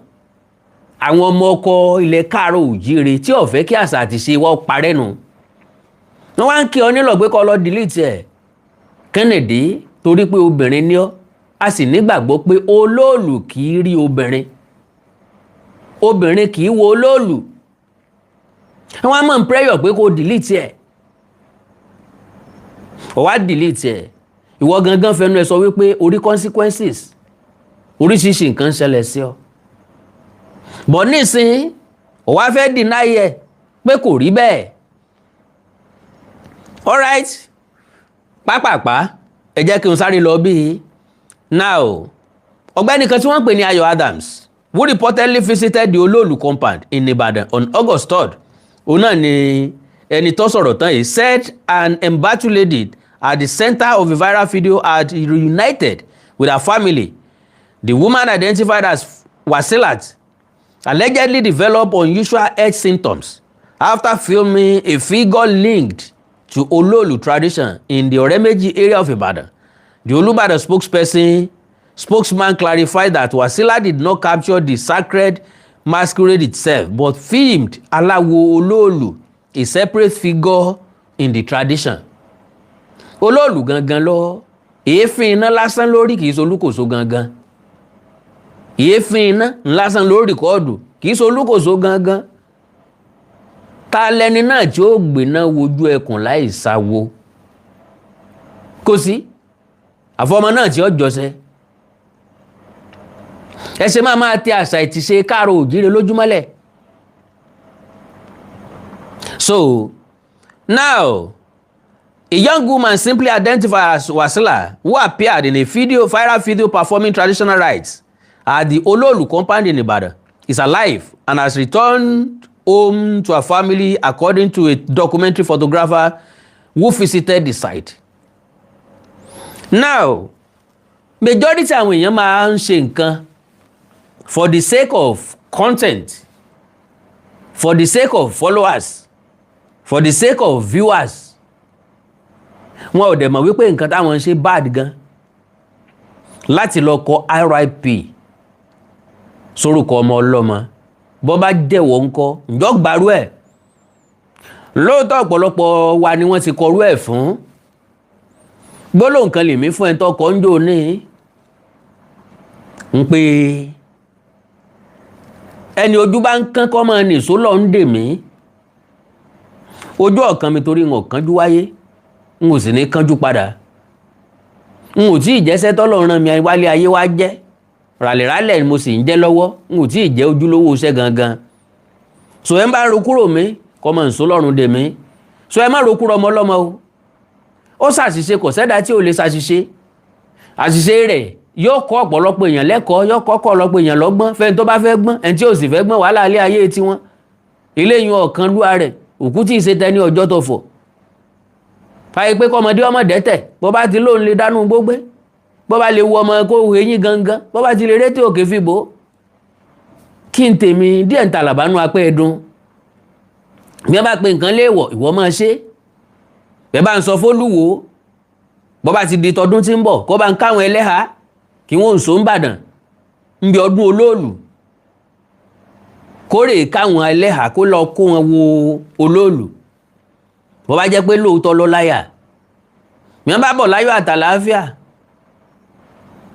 Àwọn ọmọ ọkọ ilẹ̀ káàárọ̀ òjíire tí ò fẹ́ kí àṣà àti ṣe wọ́n parẹ́ nù, wọ́n wá ń kí ọ nílò pé kó lọ delete ẹ̀. Kennedy, torí pé obìnrin ní ọ́, a sì nígbàgbọ́ pé olóòlù kì í rí obìnrin, obìnrin kì í wo olóòlù. Wọ́n á mọ̀ ń pressure pé kó delete ẹ̀, ó wá delete ẹ̀. Ìwọ gangan fẹnu ẹ sọ wípé orí consequences, oríṣiríṣi nǹkan ń ṣẹlẹ̀ sí ọ bọ̀. Nísìnyí, ó wá fẹ́ deny ẹ pé kò rí bẹ́ẹ̀. Alright, pápápá, ẹ jẹ́ kí n sáré lọ bí. Now, ọ̀gbẹ́ni kan tí wọ́n ń pè ní Ayọ̀ Adams, who reportedly visited the Olóòlù compound in Ibadan on August 3rd, òun náà ni Ẹni tó sọ̀rọ̀ tán yìí said an embattled lady at the center of a viral video had reunited with her family. The woman, identified as Wasilat, allegedly developed unusual health symptoms after filming a figure linked to Ololu tradition in the Oremeji area of Ibadan. The Olubadan spokesman clarified that Wasila did not capture the sacred masquerade itself, but filmed Alawo Ololu, a separate figure in the tradition. Olóòlù gangan lọ, èéfín iná lásán lórí, kì í ṣe olúkòso gangan. Èéfín iná lásán lórí record, kì í ṣe olúkòso gangan. Ta lẹni náà tí ó gbéná wojú ẹkùn láì sáwo? Kò sí, àfọmọ náà tí ó jọsẹ. Ẹ ṣe máa máa tẹ àṣà ìtìṣe káàró òjíire lójúmọ́lẹ̀. So now, a young woman simply identified as Wasila, who appeared in a video viral video performing traditional rites at the Ololu compound in Ibadan, is alive and has returned home to her family, according to a documentary photographer who visited the site. Now, majority àwọn èèyàn máa ń ṣe nǹkan for the sake of content, for the sake of followers, for the sake of viewers. Wọn ò dẹ̀ mọ̀ wípé nǹkan táwọn ń ṣe bad gan. Láti lọ kọ RIP sórúkọ ọmọ ọlọ́mọ, bọ́ bá jẹ̀wọ́ ńkọ́? Ǹjọ́ gbàrú ẹ̀ lóòótọ́? Ọ̀pọ̀lọpọ̀ wa ni wọ́n ti kọrú ẹ̀ fún. Gbólóhùn kan lèmi fún ẹ tó kọ́ ń jò ní ń pé ẹni ojú bá ń kán kọ́ máa nìṣó lọ ń dè mí. Ojú ọ̀kan mi, torí n ò kánjú wáyé, n ò sì ní kánjú padà. N ò tí ì jẹ́sẹ́ tọ́lọ́run rán mi wálé ayé wá jẹ́. Ràlẹ̀ràlẹ̀ mo sì ń jẹ́ lọ́wọ́, n ò tí ì jẹ́ ojúlówó iṣẹ́ gangan. So ẹ ń bá ro kúrò mi, kọ́ mọ̀ nsó lọ́rùn dè mí. So ẹ má ro kúrò ọmọ ọlọ́mọ o. Ó ṣàṣìṣe, kò sẹ́dá tí ò lè ṣàṣìṣe. Àṣìṣe rẹ̀ yóò kọ́ ọ̀pọ̀lọpọ̀ èèyàn lẹ́kọ̀ọ́, yóò kọ́ ọ̀pọ̀lọpọ̀ èèyàn lọ́gbọ́n, fẹ́ni tó bá fẹ́ gbọ́n. Ẹni tí ò sì fẹ́ gbọ́n, wàhálà ilé ayé tiwọn eléyìí ọ̀kan lúwa rẹ̀ òkú tí ì ṣe tẹni ọjọ́ tó fọ̀ fàyè pé kọ́mọdé ọmọ dẹ́tẹ̀. Bó bá ti lóun lè dánú gbógbé, bó bá lè wo ọmọ kó eyín gangan, bó bá ti lè rétí òkè fìbò kí n tèmi díẹ̀ ń tàlàbánú apẹ́ ẹ̀dùn. Bí wọ́n bá pe nǹkan léèwọ̀, ìwọ máa ṣe. Bẹ́ẹ̀ bá ń sọ fólúwo, bó bá ti di tọdún tí ń bọ̀, kó bá ń káwọn ẹlẹ́hàá kí wọ́n ń so ń bàdàn ń bí ọdún olóòlù, kórè káwọn ẹlẹ́hàá kó lọ kó wọn wo olóòlù. Bó bá jẹ́ pé lóòótọ́ ló láyà, bí wọ́n bá bọ̀ láyọ̀ àtàlàáfíà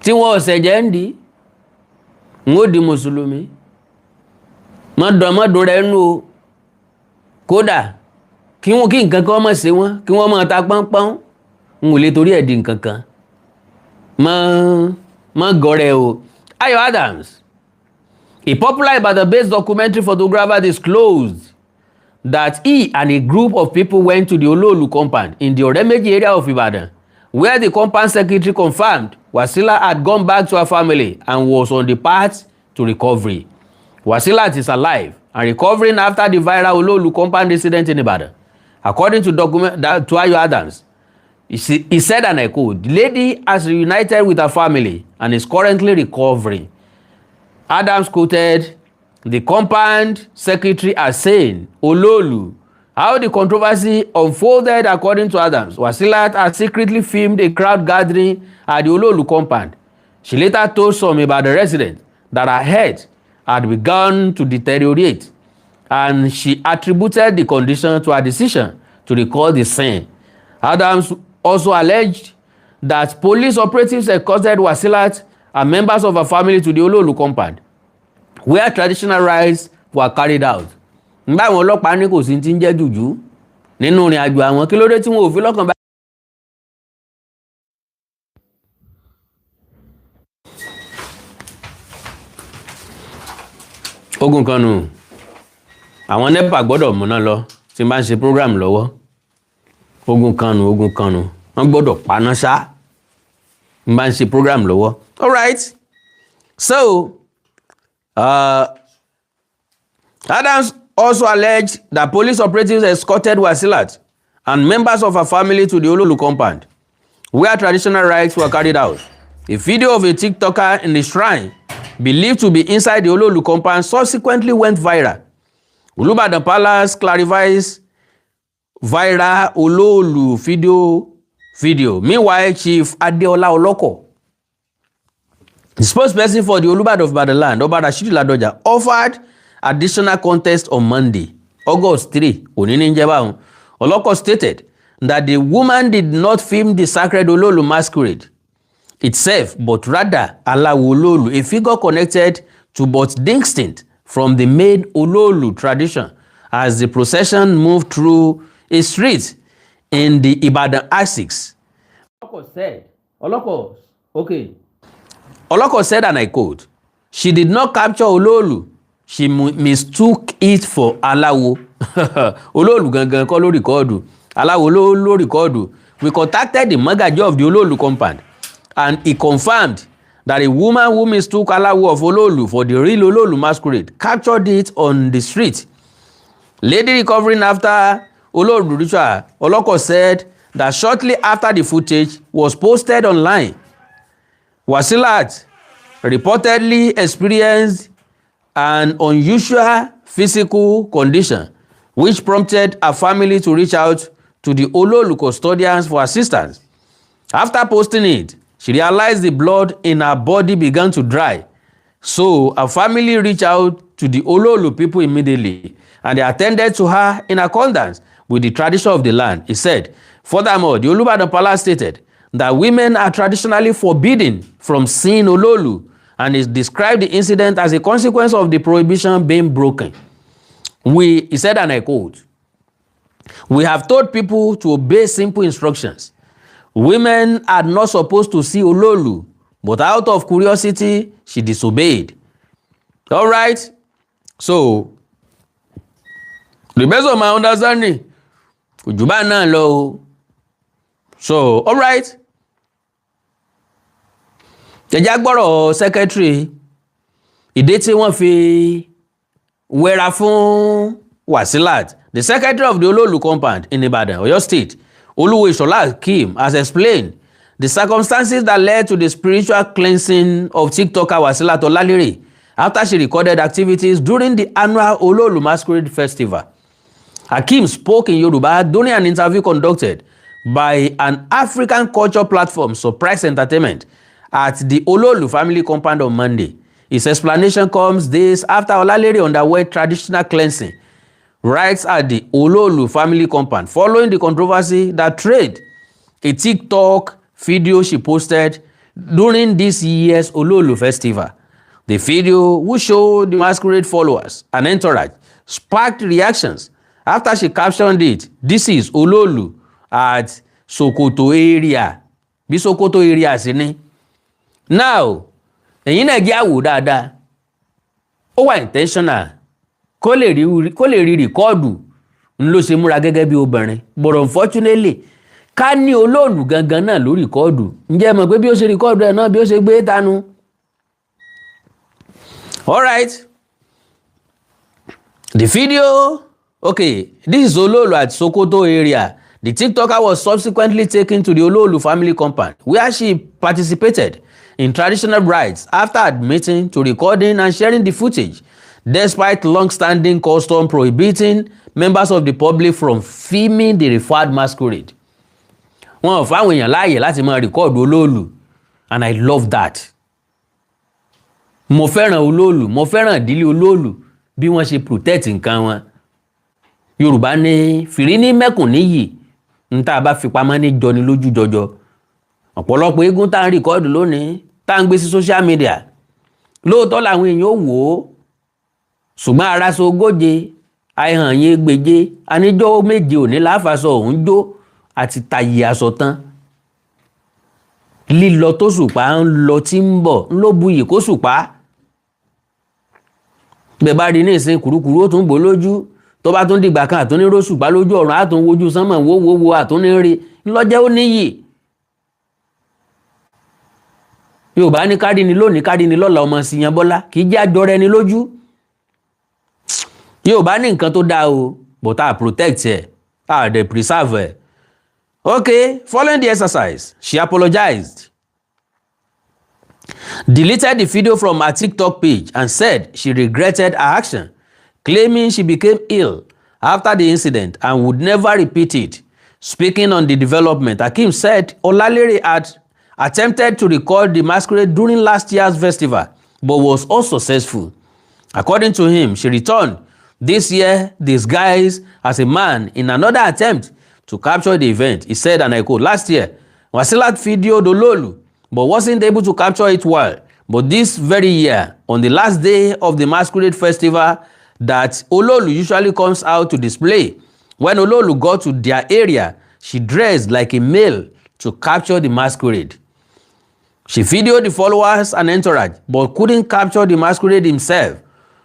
tí wọ́n ọ̀sẹ̀ jẹ́ ń di n ó di mùsùlùmí. Mọ́dún rẹ̀ nù o. Kódà kí wọ́n kí nǹkan kan mọ̀ sí wọn, kí wọ́n máa ta pọ́npọ́n, n ò lè torí ẹ̀ di nǹkan kan mọ́ mọ́ gọ́rẹ́ o. Ayo Adams, a popular Ibadan-based documentary photographer, disclosed that he and a group of people went to the Ololu compound in the Oremeji area of Ibadan, where the compound secretary confirmed Wasila had gone back to her family and was on the path to recovery. Wasilat is alive and recovering after the viral Ololu compound incident in Ibadan. According to document that, to Ayo Adams, he said, and I quote, "The lady has reunited with her family and is currently recovering." Adams quoted the compound secretary as saying, Ololu. How the controversy unfolded: according to Adams, Wasilat had secretly filmed a crowd gathering at the Ololu compound. She later told some Ibadan residents that her health had begun to deteriorate, and she attributed the condition to her decision to record the scene. Adams also alleged that police operatives escorted Wasilat and members of her family to the Ololu compound, where traditional rites were carried out. Nígbà àwọn ọlọ́pàá ní kò sí ti ń jẹ́ jùjú nínú ìrìn àjò àwọn, kí ló dé tí wọn ò fi lọ́kàn bá. Ogun kan nù, àwọn NEPA gbọ́dọ̀ múná lọ tí n bá ń ṣe program lọ́wọ́. Ogun kan nù, ogun kan nù, wọ́n gbọ́dọ̀ paná ṣá n bá ń ṣe program lọ́wọ́. All right, so Adams also alleged that police operatives escorted Wasilat and members of her family to the Ololu compound, where also alleged that police operatives escorted Wasilat and members of her family to the Ololu compound, where traditional rites were carried out. A video of a TikToker in the shrine, believed to be inside the Ololu compound, subsequently went viral. Olubadan Palace clarifies viral Ololu video. Meanwhile, Chief Adeola Oloko, the spokesperson for the Olubadan of Ibadan land, Oba Rashidi Ladoja, offered additional context on Monday, August 3, òní ní jẹ́ báwọn. Oloko stated that the woman did not film the sacred Ololu masquerade itself, but rather Alawo Ololu, a figure connected to but distinct from the main Ololu tradition, as the procession moved through a street in the Ibadan axis. Oloko said, Oloko, okay. Oloko said, and I quote, "She did not capture Ololu, she mistook it for Alawo." Ololu gangan kọ́ ló record, Aláwo ló record. "We contacted the Magaji of the Ololu compound and he confirmed that a woman who mistook Alawo of Ololu for the real Ololu masquerade captured it on the street. Lady recovering after Ololu ritual." Oloko said that shortly after the footage was posted online, Wasilat reportedly experienced an unusual physical condition, which prompted her family to reach out to the Ololu custodians for assistance. After posting it, she realized the blood in her body began to dry. So her family reached out to the Ololu people immediately and they attended to her in accordance with the tradition of the land, he said. Furthermore, the Olubadan Palace stated that women are traditionally forbidden from seeing Ololu and he described the incident as a consequence of the prohibition being broken. He said, and I quote, "We have told people to obey simple instructions. Women are not supposed to see Ololu, but out of curiosity, she disobeyed." All right. So, the best of my understanding, kò jù bá náà lọ o. So, all right. Jẹjá gbọ́rọ̀ secretary ìdí tí wọ́n fi wẹra fún Wasilat. The secretary of the Ololu compound in Ibadan, Oyo State, Oluwo Ishola Akeem, has explained the circumstances that led to the spiritual cleansing of TikToker Wasilat Olalere after she recorded activities during the annual Ololu Masquerade Festival. Akeem spoke in Yoruba during an interview conducted by an African culture platform, Surprise Entertainment, at the Ololu family compound on Monday. His explanation comes days after Olalere underwent traditional cleansing rites at the Ololu family compound following the controversy that trailed a TikTok video she posted during this year's Ololu festival. The video, which showed the masquerade followers and entourage, sparked reactions after she captioned it, "This is Ololu at Sokoto area." Bí Sokoto area sí ni. Now, ẹ̀yin náà jẹ́ àwò dáadáa. Ó wà intentional kó lè rí record ń ló ṣe múra gẹ́gẹ́ bí obìnrin, but unfortunately, ká ní olóòlù gangan náà ló record, ǹjẹ́ ẹ mọ̀ pé bí ó ṣe record ẹ̀ náà bí ó ṣe gbé tánu. Alright, the video, okay, this is Ololu at Sokoto area. The TikToker was subsequently taken to the Ololu family compound, where she participated in traditional rites after admitting to recording and sharing the footage, despite long-standing custom prohibiting members of the public from filming the referred masquerade. Wọn ò fáwọn èèyàn láàyè láti máa record olóòlù, and I love that. Mo fẹ́ràn olóòlù, mo fẹ́ràn ìdílé olóòlù, bí wọ́n ṣe protect nǹkan wọn. Yorùbá ní fìrí ní mẹ́kùn níyì, ń tá a bá fi pamọ́ ní jọni lójú jọjọ. Ọ̀pọ̀lọpọ̀ eégún tá à ń record lónìí, tá à ń gbé sí social media, lóòótọ́ làwọn èèyàn ò wò ó, ṣùgbọ́n araṣọ ogóje àìhàn yín gbèje aníjọ́ méje òní láfàṣọ òun jó àti tàyè aṣọ tán. Lílọ tó ṣùpá ń lọ tí ń bọ̀ ń ló buyì kó ṣùpá. Bẹ́ẹ̀ bá rí ní ìsìn, kùrukùru ó tún bò lójú. Tó bá tún dìgbà kan, àtúní róṣùpá lójú ọ̀run, àtún wojú sánmọ̀ wó wó wo, àtúní rí ńlọ́jẹ́ ó níyì. Yorùbá ní kárí ni lónìí, kárí ni lọ́la, ọmọ síyan bọ́lá kì í jẹ́ àjọrẹ ni lójú. Yóò bá ní nǹkan tó dáa o, but a protect ẹ̀, a dẹ̀ preserve ẹ̀. Okay, following the exercise, she apologized, deleted the video from her TikTok page and said she regretted her action, claiming she became ill after the incident and would never repeat it. Speaking on the development, Akeem said Olalere had attempted to record the masquerade during last year's festival but was unsuccessful. According to him, she returned this year disguised as a man in another attempt to capture the event. He said, and I quote, "Last year, Wasilat videoed Ololu but wasn't able to capture it well. But this very year, on the last day of the masquerade festival that Ololu usually comes out to display, when Ololu got to their area, she dressed like a male to capture the masquerade. She videoed the followers and entourage but couldn't capture the masquerade himself.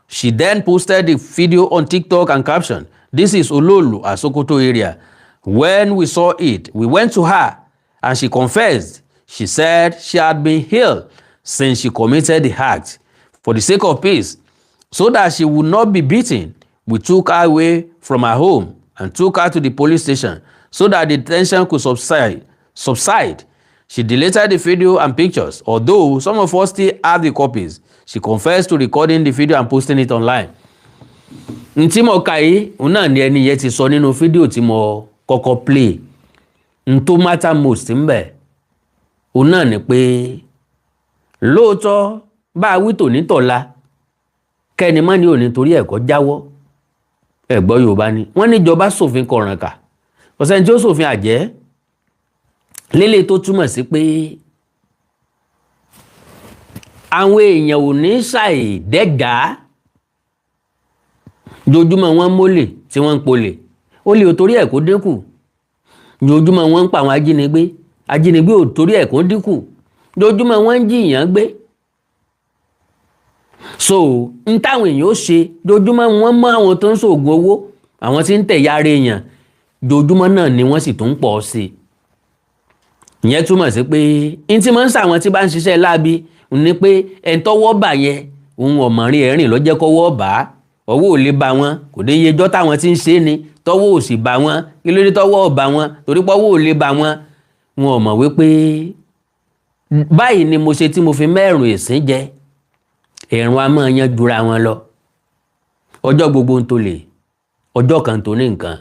She then posted the video on TikTok and captioned, 'This is Ololu at Sokoto area.' When we saw it, we went to her and she confessed. She said she had been ill since she committed the act. For the sake of peace, so that she would not be beaten, we took her away from her home and took her to the police station so that the tension could subside. She deleted the video and pictures, although some of us still have the copies. She confessed to recording the video and posting it online." N tí mo kà yìí, òun náà ni ẹni yẹn ti sọ nínú fídíò tí mo kọ́kọ́ play. N tó matter most ń bẹ̀, òun náà ni pé lóòótọ́, bá a wí tòní tọ̀la, kẹ́ni mọ́ ni ò ní torí ẹ̀kọ́ jáwọ́. Ẹ̀gbọ́ Yorùbá ni wọ́n níjọba ṣòfin kọ̀ọ̀rànkà, kò sẹ́ni tí ó ṣòfin àjẹ́ lélẹ̀, tó túmọ̀ sí pé àwọn èèyàn ò ní ṣàì dẹ́gàá. Jojúmọ́ wọn mólè tí wọ́n ń polè, ó lè ò torí ẹ̀ kó dínkù. Jojúmọ́ wọn ń pa àwọn ajínigbé, ajínigbé ò torí ẹ̀ kó dínkù. Jojúmọ́ wọn ń jìyàn gbé. So n táwọn èèyàn ó ṣe, jojúmọ́ wọn mọ́ àwọn tó ń ṣoògùn owó, àwọn tí ń tẹ̀yà ara èèyàn, jojúmọ́ náà ni wọ́n sì tún ń pọ̀ sí i. Ìyẹn túmọ̀ sí pé n tí máa ń sàwọn tí bá ń ṣiṣẹ́ láabi ní pé ẹni tọ́wọ́ bà yẹn, òun ọ̀mọ̀rin ẹ̀rìn lọ́jẹ́ kọ́wọ́ bà á, ọwọ́ ò lè bá wọn. Kò ní yejọ́ táwọn tí ń ṣe é ni tọ́wọ́ ò sì bá wọn. Kí ló dé tọ́wọ́ ò bá wọn? Torí pọ́wọ́ ò lè bá wọn. Wọn ò mọ̀ wípé báyìí ni mo ṣe tí mo fi mẹ́rùn ìsín jẹ ẹ̀rùn a máa yan jura wọn lọ. Ọjọ́ gbogbo ń tó lè, ọjọ́ kan tó ní nǹkan.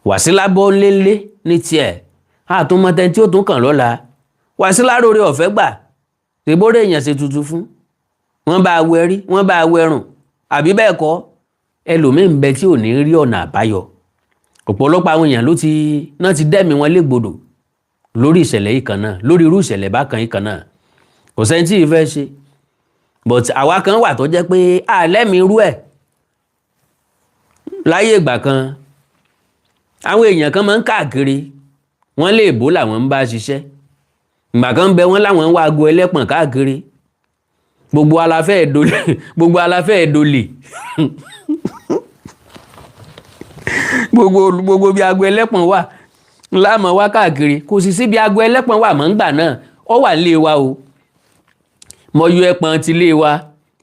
Wàsílà bọ́ ńlẹ́ńlẹ́ ní tiẹ̀, àtúmọ̀tẹ́ tí ó tún kàn lọ́la. Wàsílà róore ọ̀fẹ́ gbà ṣèbórè èèyàn ṣe tuntun fún wọn, bá wẹ rí, wọn bá wẹrùn, àbí bẹ́ẹ̀ kọ́? Ẹlòmíín bẹ tí ò ní rí ọ̀nà àbáyọ. Ọ̀pọ̀lọpọ̀ àwọn èèyàn ló ti náà ti dẹ́mi wọn légbodò lórí ìṣẹ̀lẹ̀ yìí kan náà, lórí irú ìṣẹ̀lẹ̀ bákan yìí kan náà. Kò sẹ́ni tí ì fẹ́ ṣe, but àwa kan wà tó jẹ́ pé àlẹ́ mi rú ẹ̀. Láyé ìgbà kan, àwọn èèyàn kan máa ń káàkiri, wọ́n lè bó làwọn ń bá ṣiṣẹ́. Ìgbà kan bẹ, wọ́n láwọn ń wá aago ẹlẹ́pọ̀n káàkiri. Gbogbo aláfẹ́ ẹ̀dọ́lẹ̀, gbogbo aláfẹ́ ẹ̀dọ́lẹ̀, gbogbo bí aago ẹlẹ́pọ̀n wà láàmú wá káàkiri. Kò sì sí bí aago ẹlẹ́pọ̀n wà mọ́ ńgbà náà. Ó wà nílé wa o. Mo yọ ẹpọ̀n ti lé wa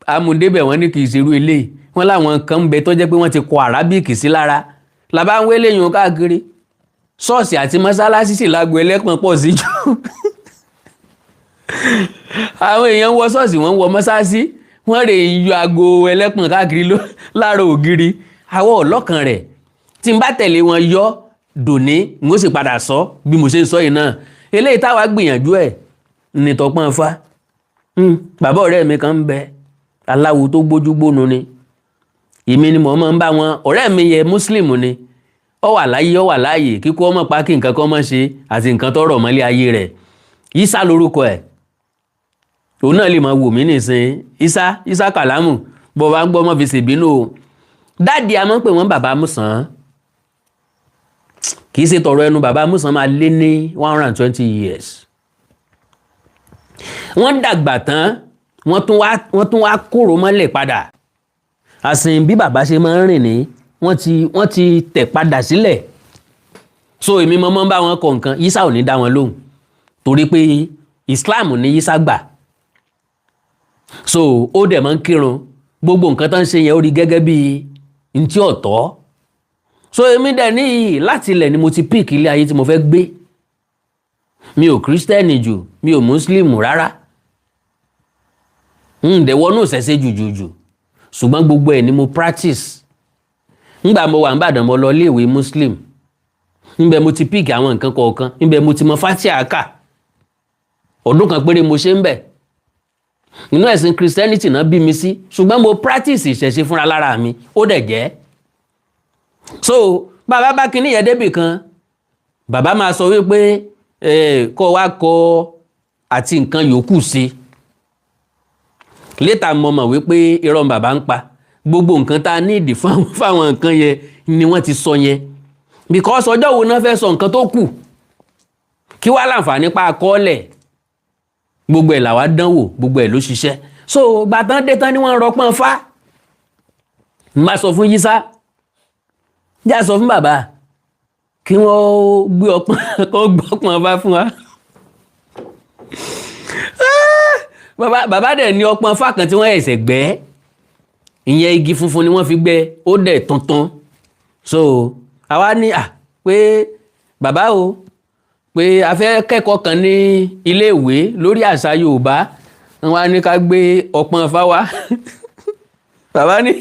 amúndébẹ̀, wọ́n ní kì í ṣerú eléyìí. Wọ́n láwọn kan ń bẹ tó jẹ́ pé wọ́n ti kọ Arábíkì sí lára. Làbá ń wélé yun káàkiri ṣọ́ọ̀ṣì àti mọ́sálásí, sì lágbo ẹlẹ́pọ̀n pọ̀ sí jù. Àwọn èèyàn wọ ṣọ́ọ̀ṣì, wọ́n wọ mọ́sálásí, wọ́n rè yọ aago ẹlẹ́pọ̀n káàkiri lára ògiri. Àwọn ọlọ́kàn rẹ̀ tí n bá tẹ̀lé wọn yọ dòní, n ó sì padà sọ bí mo ṣe ń sọ yìí náà. Eléyìí táwa gbìyànjú ẹ̀ ní tọpọ́n fa. Bàbá ọ̀rẹ́ mi kan ń bẹ, aláwo tó gbójú gbónu ni. Èmi ni mò ń bá wọn. Ọ̀rẹ́ mi yẹ, Muslim ni. Ó wà láyé, ó wà láàyè, kíkú ọmọ pa kí nǹkan kan mọ́ ṣe àti nǹkan tó rọ̀ mọ́lé ayé rẹ̀. Isa lórúkọ ẹ̀. Òun náà lè máa wò mí nìsín. Isa, Isa Kàlámù, bó bá ń gbọ́, mọ́ fi ṣèbínú o. Daddy, a máa ń pè wọ́n bàbá Mùsàn. Kì í ṣe tọ̀rọ̀ ẹnu. Bàbá Mùsàn máa lé ní 120 years. Wọ́n dàgbà tán, wọ́n tún wá kóró mọ́lẹ̀ padà. Àsìn bí bàbá ṣe máa ń rìn ní, wọ́n ti tẹ̀ padà sílẹ̀. So èmi mọ́ ń bá wọn kọ nǹkan. Yísà ò ní dá wọn lóhùn torí pé Islam ní Yísà gbà. So ó dẹ̀ máa ń kírun. Gbogbo nǹkan tó ń ṣe yẹn, ó rí gẹ́gẹ́ bí Ntí ọ̀tọ̀. So èmi dẹ̀ níyì, láti ilẹ̀ ni mo ti pick ilé ayé tí mo fẹ́ gbé. Mi ò Christian jù, mi ò Muslim rárá, ń dẹ̀ wọnú ìṣẹ̀ṣe jùjùjù, ṣùgbọ́n gbogbo ẹ̀ ni mo practice. Ńgbà mo wà n'Ìbàdàn, mo lọ iléèwé Muslim. Ńbẹ mo ti pick àwọn nǹkan kọ̀ọ̀kan, ńbẹ mo ti mọ Fatiha kà. Ọdún kan péré mo ṣe ń bẹ̀. Inú ẹ̀sìn Christianity náà bí mi sí, ṣùgbọ́n mo practice ìṣẹ̀ṣe fúnra lára mi, ó dẹ̀ jẹ́. So bàbá bá kinní yẹn débì kan, bàbá máa sọ wípé kó wá kọ àti nǹkan yòókù sí. Later mo mọ̀ wípé irọ́ bàbá ń pa. Gbogbo nǹkan tá a ní ìdí fáwọn nǹkan yẹn ni wọ́n ti sọ yẹn, because ọjọ́ wo náà fẹ́ sọ nǹkan tó kù? Kí wàá láǹfààní pa àkọọ́lẹ̀? Gbogbo ẹ̀ làwa dánwò, gbogbo ẹ̀ ló ṣiṣẹ́. So gbàtàn dé tán ni wọ́n rọpọ́n fá. N bá sọ fún Yísá, já sọ fún bàbá kí wọ́n gbé ọpọ́n, kó gbé ọpọ́n fá fún wa. Bàbá dẹ̀ ní ọpọ́n fá kan tí wọ́n ẹ̀sẹ̀ gbẹ́. Ìyẹn, igi funfun ni wọ́n fi gbẹ́, ó dẹ̀ tuntun. So àwa ní à pé bàbá o, pé a fẹ́ kẹ́kọ̀ọ́ kan ní iléèwé lórí àṣà Yorùbá, wọ́n á ní ká gbé ọpọ́n fá wá. Bàbá ní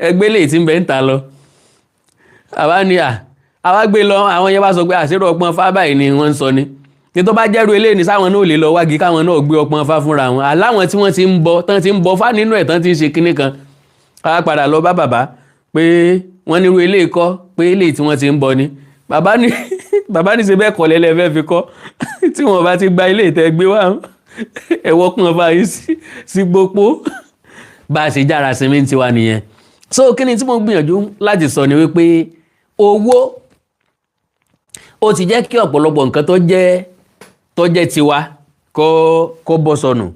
ẹgbẹ́ lè tí ń bẹ ń ta lọ. Bàbá ní à àwa gbé lọ. Àwọn yẹn bá sọ pé àṣírò ọpọ́n fá báyìí ni wọ́n ń sọ ni ní tó bá jẹ́rú eléyìí ní sáwọn náà ò lè lọ wági, káwọn náà gbé ọpọ́n fá fúnra wọn, aláwọn tí wọ́n ti ń bọ tán, ti ń bọ fá nínú ẹ̀ tán, ti ń ṣe kinní kan. Ká padà lọ bá bàbá pé wọ́n nírú eléyìí kọ́, pé eléyìí tí wọ́n ti ń bọ ni. Bàbá ní ṣe bẹ́ẹ̀ kọ́ lẹ́lẹ́ fẹ́ fi kọ́. Tí wọ́n bá ti gba ilé ìtẹ́ gbé wá, ẹ̀wọ́ kún ọba yìí sí gbogbo bá a ṣe jára sinmi tiwa nìyẹn. So kí ni tí mo gbìyànjú láti sọ ni wípé owó ó ti jẹ́ kí ọ̀pọ̀lọpọ̀ nǹkan tó jẹ́ tiwa kó bọ́ sọnù.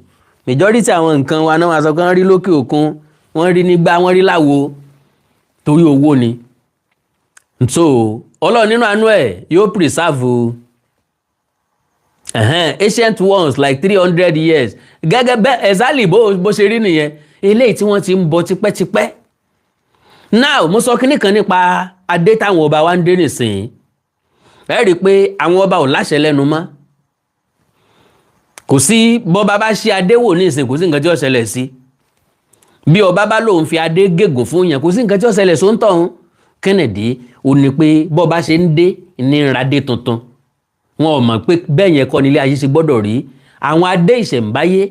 Majority àwọn nǹkan wa náà, wọ́n sọ pé wọ́n rí lókè òkun, wọ́n rí nígbà, wọ́n rí láwo, torí owó ni. So Ọlọ́run nínú àánú ẹ̀ yóò preserve ancient ones like 300 years, gẹ́gẹ́ bẹ́ẹ̀, exactly bó ṣe rí nìyẹn, eléyìí tí wọ́n ti ń bọ tipẹ́tipẹ́. Now, mo sọ kínní kan nípa adé táwọn ọba wa ń dé nìsín. Ẹ rí i pé àwọn ọba ò láṣẹ lẹ́nu mọ́. Kò sí bọ́ba bá ṣe adé wò ní ìsìn, kò sí nǹkan tí ó ṣẹlẹ̀ sí. Bí ọba bá lòun fi adé gégùn fún yẹn, kò sí nǹkan tí ó ṣẹlẹ̀ sóńtọ̀hún. Kennedy ò ní pé bọ́ba ṣe ń dé ní ìradé tuntun. Wọn ò mọ̀ pé bẹ́ẹ̀ yẹn kọ́ nílé ayé ṣe gbọ́dọ̀ rí. Àwọn adé ìṣẹ̀ǹbáyé,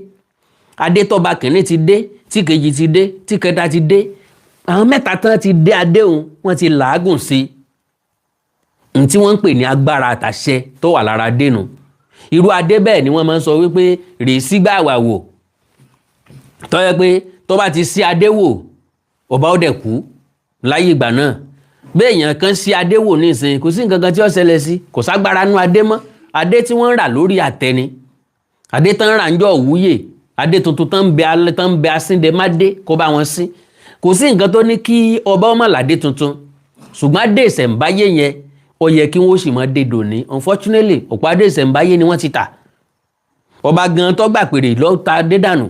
adé tọ́ba kìíní ti dé, tí kejì ti dé, tí kẹta ti dé, àwọn mẹ́ta tán ti dé adé òun, wọ́n ti làágùn sí i. N tí wọ́n ń pè ní agbára àtàṣẹ tó wà lára adé nu. Irú adé bẹ́ẹ̀ ni wọ́n máa ń sọ wípé rèé sígbà wà wò, tó yẹ pé tó bá ti sí adé wò, ọba ó dẹ̀ kú láyé ìgbà náà. Bẹ́ẹ̀ èèyàn kan sí adé wò nísìnyí, kò sí nǹkan kan tí ó ṣẹlẹ̀ sí. Kò ságbára nú adé mọ́. Adé tí wọ́n ń rà lórí àtẹ ni adé tán rà ń jọ òwúyè, adé tuntun tán ń bẹ asíndẹ̀mádé kó bá wọn sí. Kò sí nǹkan tó ní kí ọba ọmọ làdé tuntun, ṣùgbọ́n adé ìṣẹ̀ǹbáyé yẹn, ó yẹ kí wọ́n sì máa dé dòní. Unfortunately, ọ̀pọ̀ adé ìṣẹ̀ǹbáyé ni wọ́n ti tà. Ọba gan tó gbà pèrè ló ta dé dànù.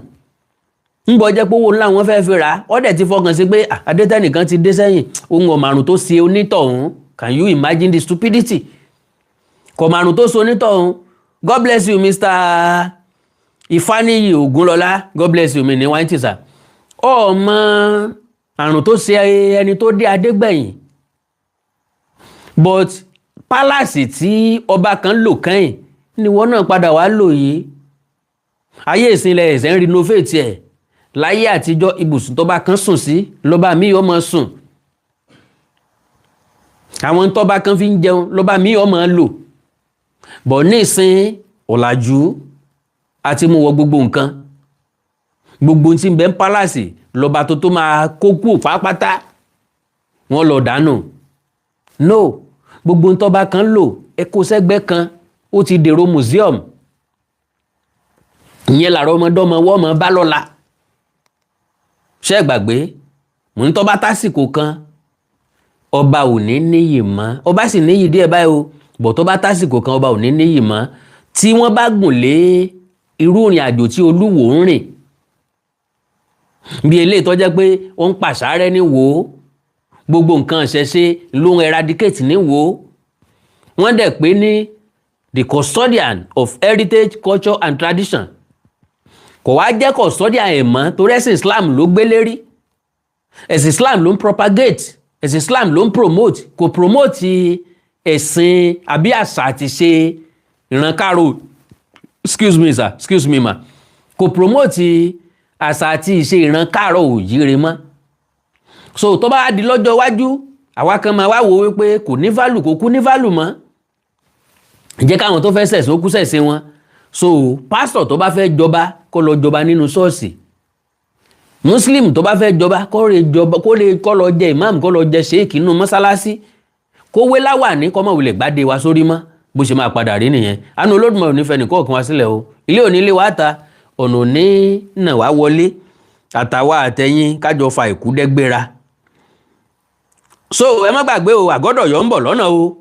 Ń bọ̀ jẹ́ pé owó ńlá wọn fẹ́ẹ́ fi rà á, ó dẹ̀ ti fọkàn sí pé adétẹ́nìkan ti dé sẹ́yìn ohun ọ̀màrún tó ṣe onítọ̀hún. Can you imagine the stupidity? Kọ̀màrún tó ṣe onítọ̀hún. God bless you, Mr. Ifáníyì Ògúnlọlá. God bless you. Mi ní wáyé tìṣà ọmọ àrùn tó ṣe ẹni tó dé adégbẹ̀yìn. But palace tí ọba kan lò kẹ́yìn ni wọ́n náà padà wá lò yìí. Ayé ìsinlẹ̀ ẹ̀sẹ̀ ń renovate ẹ̀. Láyé àtijọ́, ibùsùn tọ́ba kan sùn sí lọ́ba míì ó máa sùn. Àwọn tọ́ba kan fi ń jẹun lọ́ba míì ó máa lò bọ̀. Nísìn, ọ̀làjú àti mú wọ gbogbo nǹkan, gbogbo tí ń bẹ ń palace lọ́ba tó tó máa kó kú pátápátá, wọ́n lọ dànù. No, gbogbo tọ́ba kan lò, ẹ kó sẹ́gbẹ́ kan, ó ti dèrò museum. Ìyẹn làrá ọmọdọ́mọ wọ́n mọ bá lọ́la. Ṣé ẹ gbàgbé mò ń tọ́ba tásìkò kan, ọba ò ní níyì mọ́. Ọba sì níyì díẹ̀ báyìí o, bọ̀ tó bá tásìkò kan, ọba ò ní níyì mọ́ tí wọ́n bá gùn lé irú ìrìn àjò tí Olúwo ń rìn, bí eléyìí tó jẹ́ pé ó ń pàṣárẹ́ ní wò ó. Gbogbo nǹkan ìṣẹ̀ṣe ló ń eradicate níwò. Wọ́n dẹ̀ pé ní the custodian of heritage, culture and tradition. Kò wá jẹ́ custodian ẹ̀ mọ́, torí ẹ̀sìn Islam ló gbé lérí, ẹ̀sìn Islam ló ń propagate, ẹ̀sìn Islam ló ń promote. Kò promote ẹ̀sìn àbí àṣà àti ṣe ìran káàárọ̀, excuse me sir, excuse me ma, kò promote àṣà àti ìṣe ìran káàárọ̀ òjíire mọ́. So tó bá di lọ́jọ́ iwájú, àwa kan máa wá wò wípé kò ní value, kò kú ní value mọ́, jẹ́ káwọn tó fẹ́ ṣẹ̀sìn ó kú ṣẹ̀sìn wọn. So pásítọ̀ tó bá fẹ́ jọba, kó lọ jọba nínú ṣọ́ọ̀ṣì. Muslim tó bá fẹ́ jọba, kó lè jọba, kó lè kó lọ jẹ imam, kó lọ jẹ sheik nínú mọ́sálásí, kó wé láwàní, kó má wulẹ̀ gbádé wa sórí mọ́. Bó ṣe máa padà rí nìyẹn. Àánú Olódùmarè ò ní fẹ́ nìkọ̀ọ̀kan wá sílẹ̀ o. Ilé òní ilé wa ta ọ̀nà òní nà wá wọlé, àtàwa àtẹ̀yìn kájọ fa ìkú dẹ́gbéra. So ẹ má gbàgbé o, Àgọ́dọ̀yọ́ ń bọ̀ lọ́nà o.